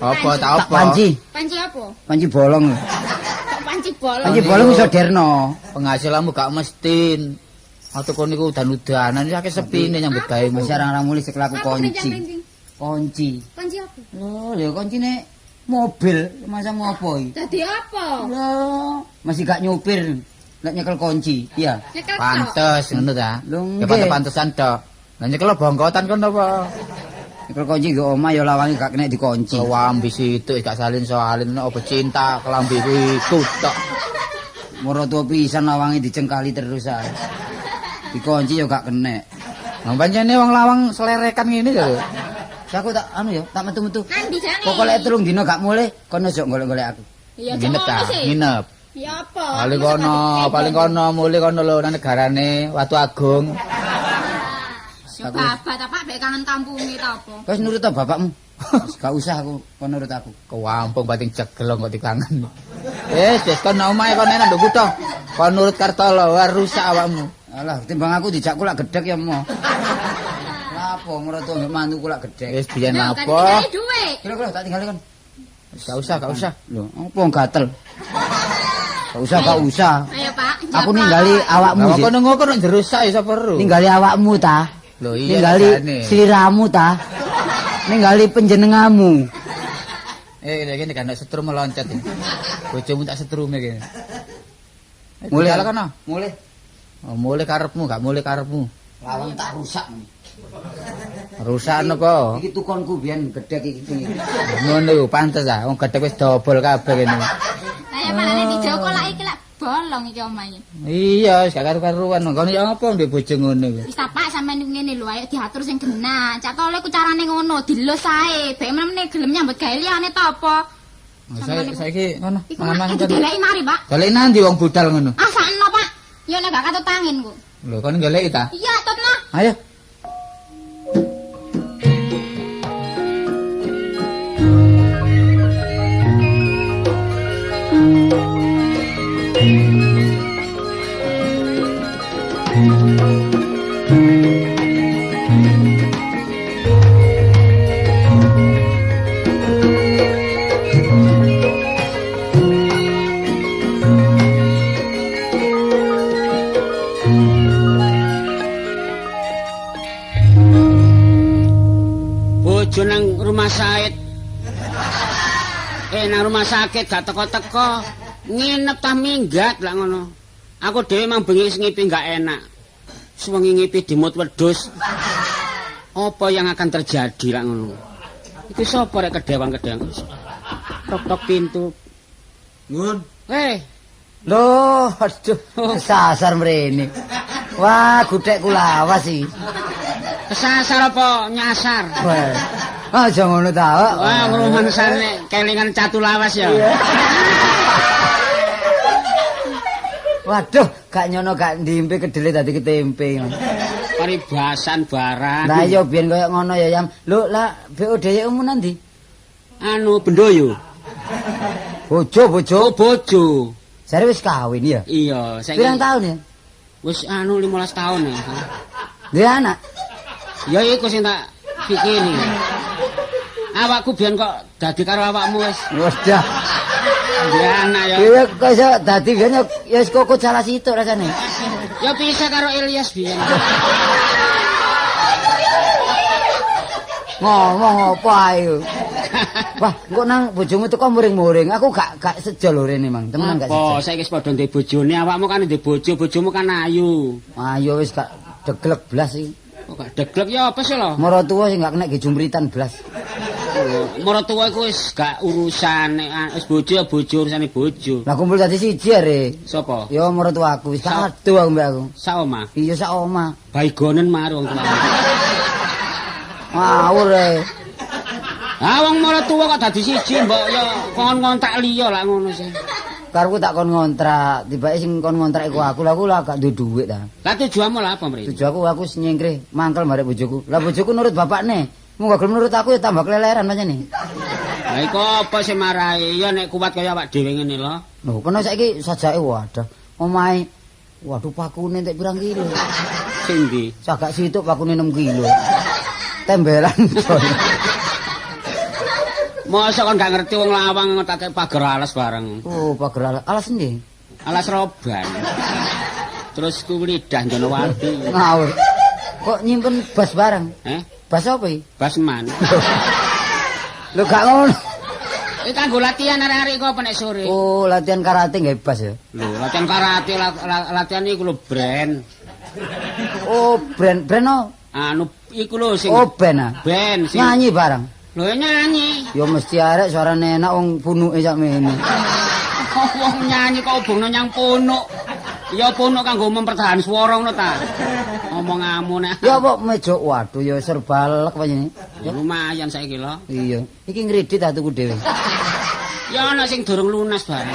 Apa tak apa? Panci. Panci apa? Panci bolong. Kok panci bolong? Panci bolong iso derno. Penghasilanmu gak mesti. Atau kon niku udan-udanan iki akeh sepine nyambut gawe. Wis arang-arang mulih sekelaku kunci. Kunci. Kunci apa? Lho, lha kuncine mobil, masa mau apa iki? Dadi apa? Lho, masih gak nyupir. Nek nyekel kunci, iya. Pantes ngono ta. Ya pantes-pantesan tok. Lah nyekel bongkotan kon apa? Nyekel kunci nggo omah ya lawange gak kena dikunci. Lambi situk gak salin-salin apa cinta kelambi iku tok. Moro tuwa pisan lawange dicengkali terus ae. Dikunci ya gak kena. Lah pancene wong lawang selerekan ngene lho. Aku tak anu ya, tak metu-metu. Nandi jane. Pokoke 3 dina gak mulih, kono aja golek-golek aku. Ya nginep ta, nginep. Ya apa? Paling kono, mulih kono lho nang negarane Watu Agung. Ya babat ta Pak, bek kangen kampunge ta apa? Wis nurut ta bapakmu. Wis gak usah aku kon nurut aku. Kewampung bating cegelong kok dikangen. Wis, wis kon nang omahe kon enak nduk kutho. Kon nurut Kartolo, wah rusak awakmu. Alah, timbang aku dijak kulak gedhek ya mo. Lapo mertua mbek mantu kulak gedhek. Wis biyen Lho, lapo. kan dikai dhuwit. Kira-kira tak tinggali kon. Wis gak usah, gak usah. Lho, apa gatel? Gak usah, gak usah. Ayo Pak, Aku ninggali awakmu Lah sih. kono ngono nek rusak ya sapa ero. Ninggali awakmu ta. Lho iya. Ninggali jane. sliramu ta. Ninggali panjenengamu. Iki kan nek setrum meloncat. Bojomu tak setrume kene. Mulih Mulih kono. Mulih. Oh, mulih karepmu, gak mulih karepmu. Lawang tak rusak. Rusak napa? Iki tukonku biyen gedhek iki. Ngono iku pantes ah, wong gedhek wis dobol kabeh kene. Lah ya Pak, nek dijoko lak iki lak bolong iki omahe. Iya, wis gak karu-karuan. Kono ya apa ndek bojo ngono iku. Wis ta Pak, sampean ngene lho, ayo diatur sing genah. Cak Tolo iku carane ngono, dilus ae. Bek meneh gelem nyambut gawe liyane ta apa? Saiki ngono, Iku mangan-mangan kono. dideleki mari, Pak. Golek nandi wong budal ngono. Ah, sakno, Pak. Yo nek gak katut angin kok. Lho, kon goleki ta? Iya, tutno. Ayo. Bojo nang rumah sakit. Nang rumah sakit gak teko-teko. Nginep tah minggat lah ngono. Aku dhewe mang bengi wis ngipi gak enak. Suwengi ngipi dimut wedhus. Apa yang akan terjadi lah ngono. Iku sapa rek kedewang-kedewang. Tok-tok pintu. Ngun. Loh, aduh, kesasar mrene. Wah, gudhekku lawas iki. Kesasar apa nyasar? Wah. Aja ngono ta. Wah, ngrumangsane kelingan catu lawas ya. Waduh, gak nyono gak ndimpe kedele dadi ketempe. Paribasan barang. Lah iya biyen koyo ngono ya, Yam. Lho, lah BOD-mu nang ndi? Anu bendoyo. Bojo, bojo. Oh, bojo. Jare wis kawin ya? Iya, saiki. Pirang tahun ya? Wis anu 15 tahun ya. Duwe anak? Ya iku sing tak pikiri. Awakku biyen kok dadi karo awakmu wis. Wis dah. Duwe anak ya. Iya kok iso dadi biyen ya wis kok salah situk rasane. Ya bisa karo Ilyas biyen. Ngomong apa ae. Wah, engko nang bojomu teko muring-muring. Aku gak sejo lho rene, Mang. Temenan gak sejo. Oh, saiki wis padha ndek bojone, awakmu kan ndek bojo, bojomu kan ayu. Ayo wis gak deglek blas iki. Kok gak deglek ya apa sih lho? Maratuwa sing gak kena ge jumritan blas. Maratuwa iku wis gak urusan, wis bojo ya bojo urusane bojo. Lah kumpul dadi siji are. Sapa? Ya maratuwaku wis gak adu aku mbek aku. Sak omah. Iya sak omah. Baigonen marung wong tuwa. Ngawur e. Ah wong maratuwa kok dadi siji mbok ya kon ngontak liya lak ngono sih. Karepku tak kon ngontrak, tibake sing kon ngontrak iku aku. Lah aku lah gak duwe dhuwit ta. Lah tujuanmu lah apa mrene? Tujuanku aku nyingkrih mangkel marek bojoku. Lah bojoku nurut bapakne. Mung gak gelem nurut aku ya tambah keleleran pancene. Lah iku apa sing marai? Ya nek kuat kaya awak dhewe ngene lho. Lho kono saiki sajake wadah. Omahe waduh pakune entek pirang kilo. Sing ndi? Sagak situk pakune 6 kilo. Tembelan. Mosok kon gak ngerti wong lawang tak pager alas bareng. Oh, pager alas. Alas endi? Alas roban. Terus ku lidah Jonowati. Ngawur. Kok nyimpen bas bareng? Eh? Bas apa iki? Basman. Lho gak ngono. Iki kanggo latihan arek-arek kok apa nek sore. Oh, latihan karate nggae bas ya. Lho, latihan karate latihan iku lho brand. Oh, brand brand no? Anu iku lho sing. Oh, band ah. Band sing nyanyi bareng. Lho nyanyi. Ya mesti arek suarane enak wong punuke sakmene. Wong nyanyi kok hubungno nyang punuk. Ya punuk kanggo mempertahan swara ngono ta. Omonganmu nek. Ya apa meja waduh ya serba lek pancene. Ya lumayan saiki lho. Iya. Iki ngredit ta tuku dhewe. Ya ana sing durung lunas bareng.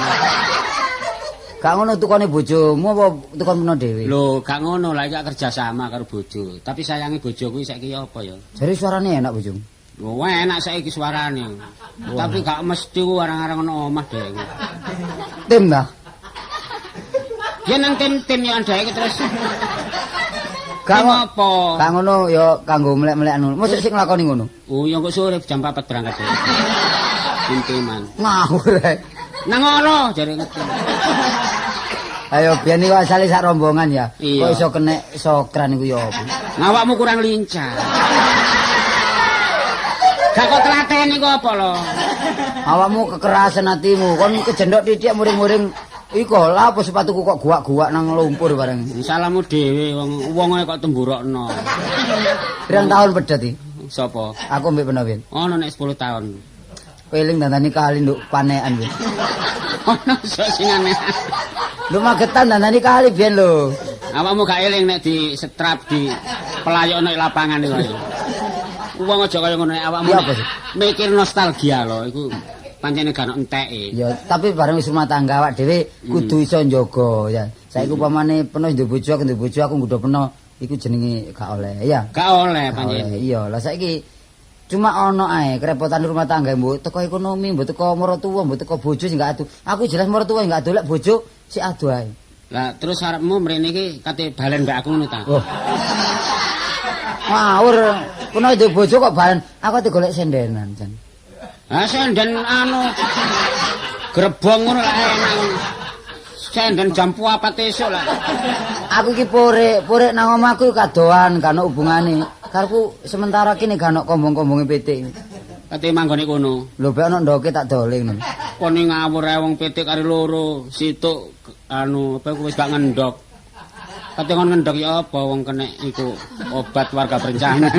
Gak ngono tukone bojomu apa tukon meno dhewe? Lho, gak ngono lah iki kerja sama karo bojo. Tapi sayange bojo kuwi saiki ya apa ya? Jare suarane enak bojomu. Lho, enak saiki suarane. Tapi gak mesti ku arang-arang ono omah dhek. Tim ta? Ya nang tim-tim yo andhake terus. Gak apa. Gak ngono ya kanggo melek-melekan ngono. Mosok sing nglakoni ngono. Oh, ya kok sore jam 4 berangkat. Tim-timan. Ngawur ae. Nang ora jare ngerti. Ayo biyen niku asale sak rombongan ya. Iya. Kok iso kenek sokran iku ya apa? Ngawakmu kurang lincah. Gak kok telaten iku apa lho? Awakmu kekerasan hatimu. Kon kejendok titik muring-muring iku lha apa sepatuku kok guak-guak nang lumpur bareng. Salahmu dhewe wong wonge kok temburokno. Pirang tahun pedhot iki? Sapa? Aku mbek peno biyen. Ono nek 10 tahun. Peling dandani kali nduk panekan biyen. Ono sok sing aneh. Lho Magetan dandani kali biyen lho. Awakmu gak eling nek di setrap di pelayokno lapangan iku. Wong aja kaya ngono awakmu. Iya apa sih? Mikir nostalgia lho iku pancene gak ono enteke. Ya, tapi bareng wis rumah tangga awak dhewe kudu iso njaga ya. Saiki upamane peno ndek bojo aku ndek bojo aku nggodho peno iku jenenge gak oleh ya. Gak oleh pancen. Iya, lah saiki cuma ono ae kerepotan rumah tangga mbok teko ekonomi, mbok teko maratuwa, mbok teko bojo sing gak adu. Aku jelas maratuwa gak adu lek bojo sik adu ae. Lah terus arepmu mrene iki kate balen mbek aku ngono ta? Oh. Ngawur, peno ndek bojo kok balen. Aku ate golek sendenan jan. Ah senden anu grebong ngono lah enak. Senden jam 4 esuk lah. Aku iki purek nang omahku kadoan gak ono hubungane. Karepku sementara kene gak ono kombong-kombonge pitik. Kate manggone kono. Lho bek ono ndoke tak dole ngono. Kone ngawur ae wong pitik karo loro, situk anu apa wis gak ngendhok. Kate kon ngendhok ya apa wong kenek iku obat warga berencana.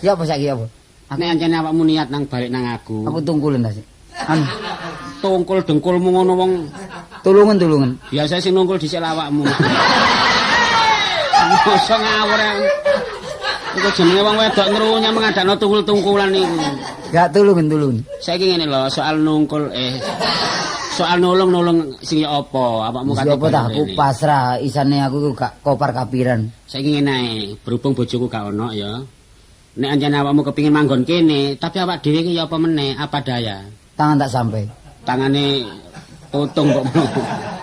Ya apa saiki apa? Nek ancene awakmu niat nang balik nang aku. Aku tungkulen ta sik. Anu tungkul dengkulmu ngono wong tulungen-tulungen. Biasa sing nungkul dhisik awakmu. Mosok ngawur ae. Iku jenenge wong wedok ngrunyah mengadakno tungkul-tungkulan iku. Gak tulungen-tulungen. Saiki ngene lho, soal nungkul soal nulung-nulung sing ya apa? Awakmu kate apa ta aku pasrah, isane aku iku gak kopar kapiran. Saiki ngene ae, berhubung bojoku gak ono ya. Nek ancene awakmu kepingin manggon kene, tapi awak dhewe iki ya apa meneh, apa daya? Tangan tak sampai. Tangane potong kok.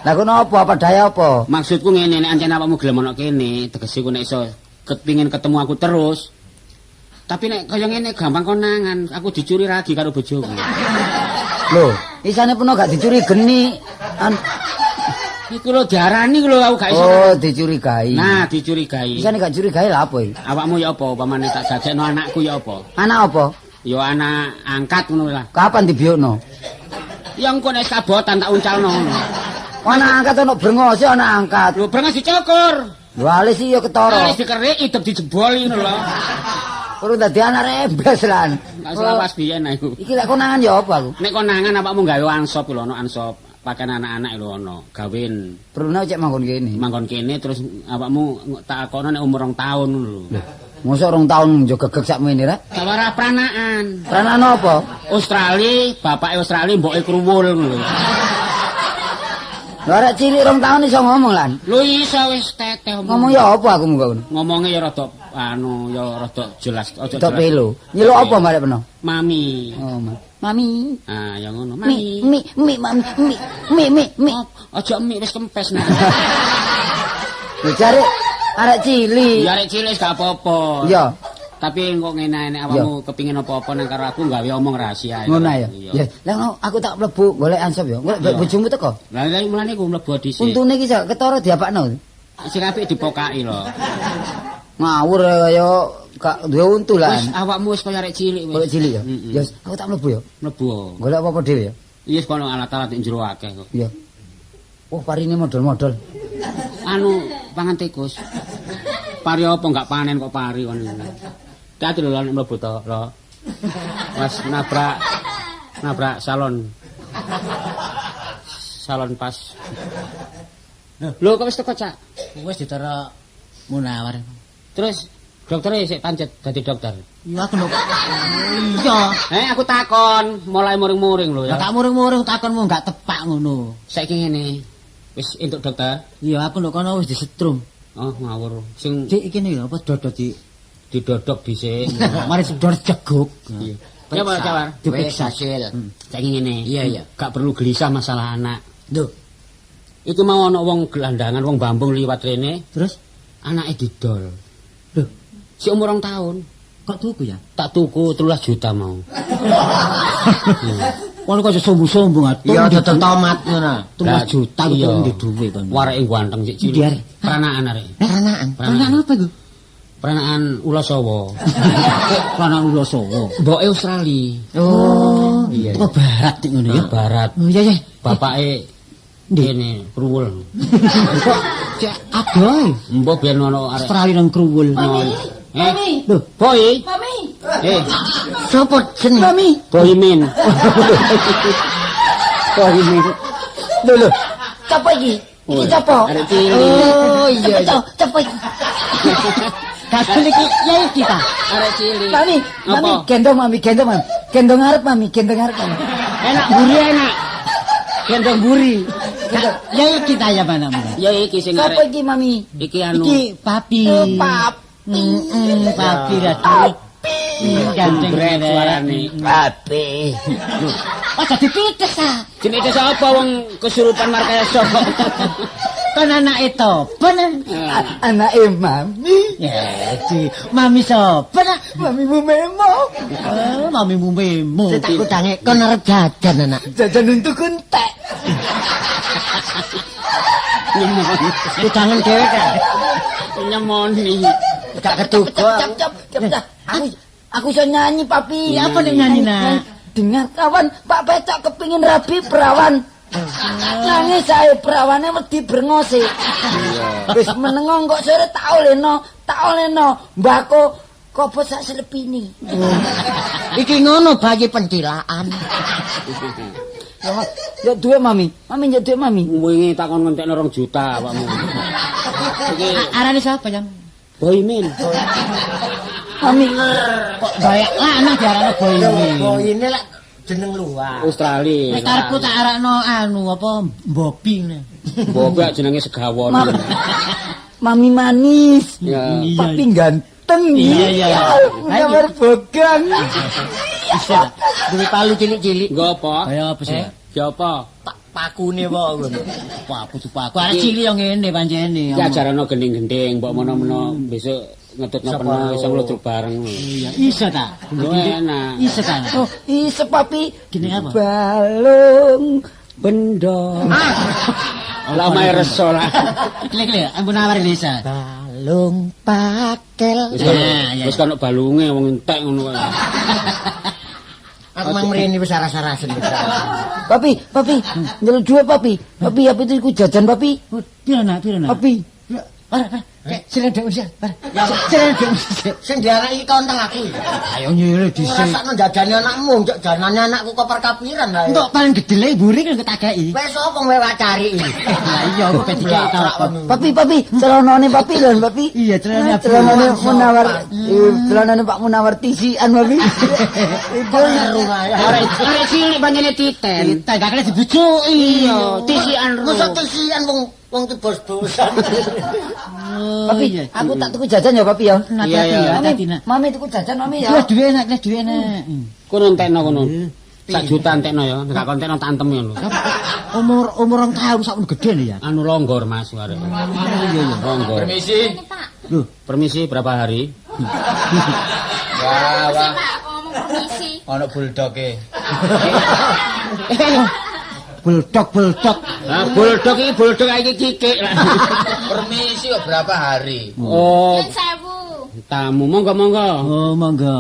Lah kono apa apa daya apa? Maksudku ngene, nek ancene awakmu gelem ono kene, tegese ku nek iso kepingin ketemu aku terus. Tapi nek kaya ngene gampang konangan, aku dicuri lagi karo bojoku. Lho, isane peno gak dicuri geni. Iku lho diarani lho aku gak iso. Oh, dicurigai. Nah, dicurigai. Isane gak curigai lha apa iki? Awakmu ya apa upamane tak dadekno anakku ya apa? Anak apa? Ya anak angkat ngono lah. Kapan dibiyokno? Ya engko nek sabotan tak uncalno ngono. Anak angkat ono brengose anak angkat. Lho brengos dicukur. Lho alis iki ya ketara. Alis dikerik idep dijebol ngono lho. Kurang dadi anak rembes lan. Gak selawas biyen aku. Iki lek konangan ya apa aku? Nek konangan awakmu gawe ansop lho ono ansop. Pakaian anak-anak lho ono, gawin. Perlune cek manggon kene. Manggon kene terus awakmu tak akono nek umur 2 tahun lho. Mosok 2 tahun yo gegek sakmene rek. Sawarah pranaan. Pranaan apa? Australia, bapake Australia mboke kruwul ngono lho. Lho arek cilik 2 tahun iso ngomong lan. Lho iso wis teteh omong. Ngomong ya apa aku mung ngono? Ngomongnya ya rada anu ya rada jelas, aja jelas. Pelo. Nyeluk apa marek peno? Mami. Oh, mami. Ah, ya ngono, mami. Mi mi mami mi mi mi mi. Aja mi wis kempes nah. Lho jare arek cilik. Ya arek cilik gak apa-apa. Iya. Tapi kok ngene nek awakmu kepingin apa-apa nang karo aku gawe omong rahasia. Ngono ya. Ya, lah ngono aku tak mlebu golek ansop ya. Golek bojomu teko. Lah lha mulane aku mlebu dhisik. Untune iki ketara diapakno. Sing apik dipokaki lho. Ngawur kaya gak duwe untu lah. Wis awakmu wis kaya arek cilik wis. Arek cilik ya. Ya aku tak mlebu ya. Mlebu. Golek apa-apa dhewe ya. Iya kono alat-alat ing jero akeh kok. Iya. Oh, parine modol-modol. Anu pangan tikus. Pari apa enggak panen kok pari kon niku. Hati lho nek mlebu to, lho. Mas nabrak salon. Salon pas. Lho kok wis teko, Cak? Wis ditara Munawar. Terus doktere sik pancet dadi dokter. Iya aku lho. Iya. Aku takon, mulai muring-muring lho ya. Lah tak muring-muring takonmu enggak tepak ngono. Saiki ngene, Wis entuk dokter? Iya, aku nduk kono wis disetrum. Oh, ngawur. Sing Dik iki lho apa dodot di didodok dhisik. Mari sedor jeguk. Iya. Ya, Pak Cawar. Diperiksa. Hasil. Saiki ngene. Iya, iya. Gak perlu gelisah masalah anak. Lho, Iku mau ana wong gelandangan, wong Bambung liwat rene, Terus anake didol. lho, Si umur 2 tahun. kok tuku ya? Tak tuku 13 juta mau. Wong kok sombong-sombong atuh. iya dodol tomat ngono. 13 juta Iya. kudu ndek duwe kon. Wareke ganteng sik Endi cilik. arek? Pranakan arek. Pranakan. Pranakan apa iku? Pranakan Ulasawa. Pranakan Ulasawa. Mboke Australia. Oh, iya. Teko barat nek ngono ya. Barat. Oh iya iya. Bapake kene Kruwul. Kok cek adoh. Mbok ben ono arek. Australia nang Kruwul. Mami. Mami. Lho, Boy. Mami. Eh, Sopo jenenge? Mami. Boy Min. Boy Min. Lho lho. Sopo iki? Iki sopo? Arek cilik. Oh iya iya. Coba iki. Kabel iki ya iki ta. Arek cilik. Mami, mami Apa? gendong mami, gendong mami. Gendong ngarep mami, gendong ngarep mami. Enak buri enak. Gendong buri. Ya iki ta ya panamu. Ya iki sing Sopo arek. iki mami? Iki anu. Iki papi. Oh, papi. Papi ra duwe. Ganteng Brek suarane. Papi. Oh, dadi pites ta. Jenenge sapa wong kesurupan Markayasa kok. Kon anake topo nah? Anake mami. Ya, di mami sapa nah? Mamimu memo. Oh, mamimu memo. Sing tak kudange kon arep jajan anak. Jajan untuk entek. Nyemoni. Kudangen dhewe kan. Nyemoni. Gak ketuga. Cap cap cap cap. Aku iso nyanyi papi. Apa nek nyanyi nak? Dengar kawan, Pak Pecok kepingin rabi perawan. Nangis ae perawane wedi brengose. Wis menengo kok sore tak olehno, tak olehno. Mbako kopo sak selepini. Iki ngono bayi pencilaan. Ya, ya duwe mami. Mami ya duwe mami. Wingi takon ngentekno 2 juta awakmu. Iki Arane sapa, Jam? Boy Min. Mami Kok bayak lanang diarani Boy Min. Boyine lek jeneng luar. Australia. Nek karepku tak arakno anu apa Bobby ngene. Bobi jenenge Segawon. Mami manis. Ya. Papi ganteng. Iya, iya. Munawar bogang. Bisa ta? Duwe palu cilik-cilik. Nggo apa? Kaya apa sih? Ya apa? Pakune apa ngono. Paku tuh paku. Arek cilik yo ngene pancene. Iki ajarano gending-gending, mbok mono-mono besok ngetutno peno iso ngludruk bareng. Iya, iso ta? Lho enak. Iso ta? Oh, iso papi. Gini apa? Balung Bendo. Lah omahe reso lah. Klik-klik, ampun nawar Lisa. Balung pakel. Wis kono wis kono balunge wong entek ngono kae. Aku mang mrene wis aras-arasen. Papi, papi, njaluk duwe papi. Papi, apa itu iku jajan papi? Piro nak, piro nak? Papi. Ora, ora. Sire ndek usia. Sire ndek usia. Sing diarani iki konteng aku. Ayo nyire dhisik. Rasakno jajane anakmu, njok janane anakku kopar kapiran lah. Entuk paling gedele mburi kan ketakeki. Wis sapa kowe cari iki? Lah iya kok dikeki ta. Papi, papi, celanane papi lho, papi. Iya, celanane celanane Munawar, celanane Pak Munawar tisian papi. Itu Arek cilik pancene titen. Titen gak kena dibujuki. Iya, tisian ro. Mosok tisian wong wong tebos-bosan. Papi, aku tak tuku jajan ya papi ya. Iya, iya. Mami tuku jajan mami ya. Wis duwe enak, wis duwe enak. Kono entekno kono. 1 juta entekno ya, nek gak entekno tak antem ngono. Umur umur 2 tahun sakmono gedhe lho ya. Anu longgor Mas arek. Iya iya. Longgor. Permisi. Loh, permisi berapa hari? Wah, wah. Pak, ngomong permisi. Ono buldoge. Buldog, buldog. Lah buldog iki buldog iki kikik lah. Permisi kok berapa hari? Oh, Nyun sewu. tamu monggo monggo. Oh, monggo.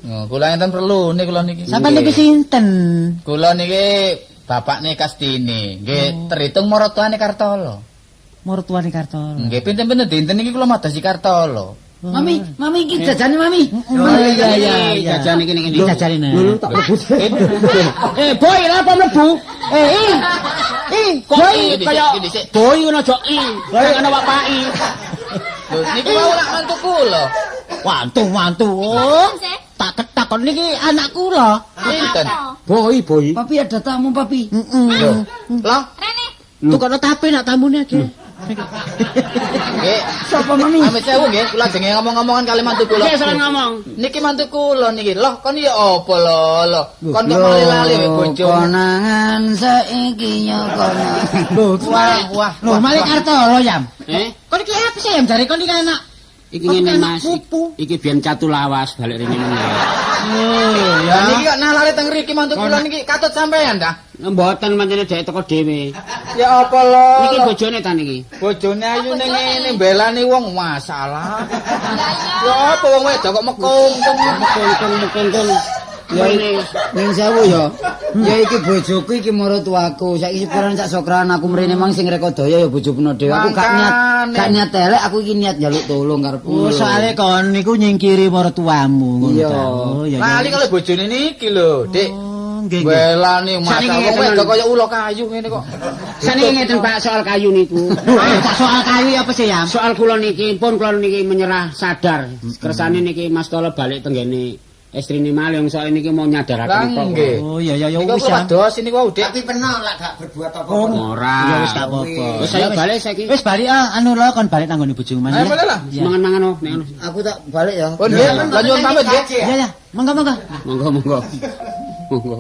Oh, kula enten perlu nih kula niki. Sampeyan niki sinten? Kula niki bapakne Kastini. Nggih, terhitung maratuane Kartolo. Maratuane Kartolo. Nggih, pinten-pinten dinten niki kula madosi Kartolo. Mami, mami iki jajane mami. Oh iya iya iya. Jajane kene kene. Jajane nah. Lho tak mlebu. Eh, boy, lha apa mlebu? Eh, i. Boy kaya boy ngono aja i. Kaya ana wak pai. Lho niki wau lak mantu kula. Wantu wantu. Oh. Tak ketakon niki anak kula. Sinten? Boy, boy. Papi ada tamu papi. Lho, lah Rene. Tukokno tape nak tamune aja. Nggih. Sapa mami? Amit sewu nggih, kula jenenge ngomong-ngomongan kali mantu kula. Iya, sampean ngomong. Niki mantu kula niki. Loh, kon ya apa lho? Lho, kon kok malah lali wek bojo. Konangan saiki nyokono. Lho, Wah, wah. Lho, Malik Kartolo yam. Eh? Kon iki apa sih yam jare kon iki anak Iki ngene Mas. Pupu. Iki biyen catu lawas balik rene meneh. Oh, Lah niki kok nalale teng mriki mantu kula niki katut sampean ta? Mboten pancene dhek teko dhewe. Ya apa lho? Niki bojone ta niki. Bojone ayune ngene mbelani wong masalah. Ya apa wong wedok kok mekungkung Mekungkung-mekungkung. Ya ning sewu ya. Ya iki bojoku iki maratuaku. Saiki sepurane sak sokran aku mrene mang sing rekodaya ya bojo peno dhewe. Aku gak niat gak niat elek, aku iki niat njaluk tolong karepku. Oh, soalnya kon niku nyingkiri maratuamu ngono ta. Oh, iya. Lali kalau bojone niki lho, Dik. Oh, nggih nggih. Belani Saniki masalah wong ngeten. wedok kaya ula kayu ngene kok. Saniki ngeten Pak soal kayu niku. Kok soal kayu apa sih yam? Soal kula niki pun kula niki menyerah sadar. Kersane niki Mas Tolo balik tenggene estrine malih wong soal niki mau Lah nyadaraken kok. nggih. Oh, iya iya ya Niku wis kula yam. dos niku wau, Dik. Tapi peno lak gak berbuat apa-apa. Ora. Ya wis gak apa-apa. Wis ayo balik saiki. Wis balik ah anu lho kon balik nang nggone bojomu Mas. Ayo balik lah. Iya. Mangan-mangan oh nek anu. Aku tak balik ya. Pun nggih, lah nyuwun pamit nggih. Iya ya, monggo monggo. Monggo monggo. Monggo.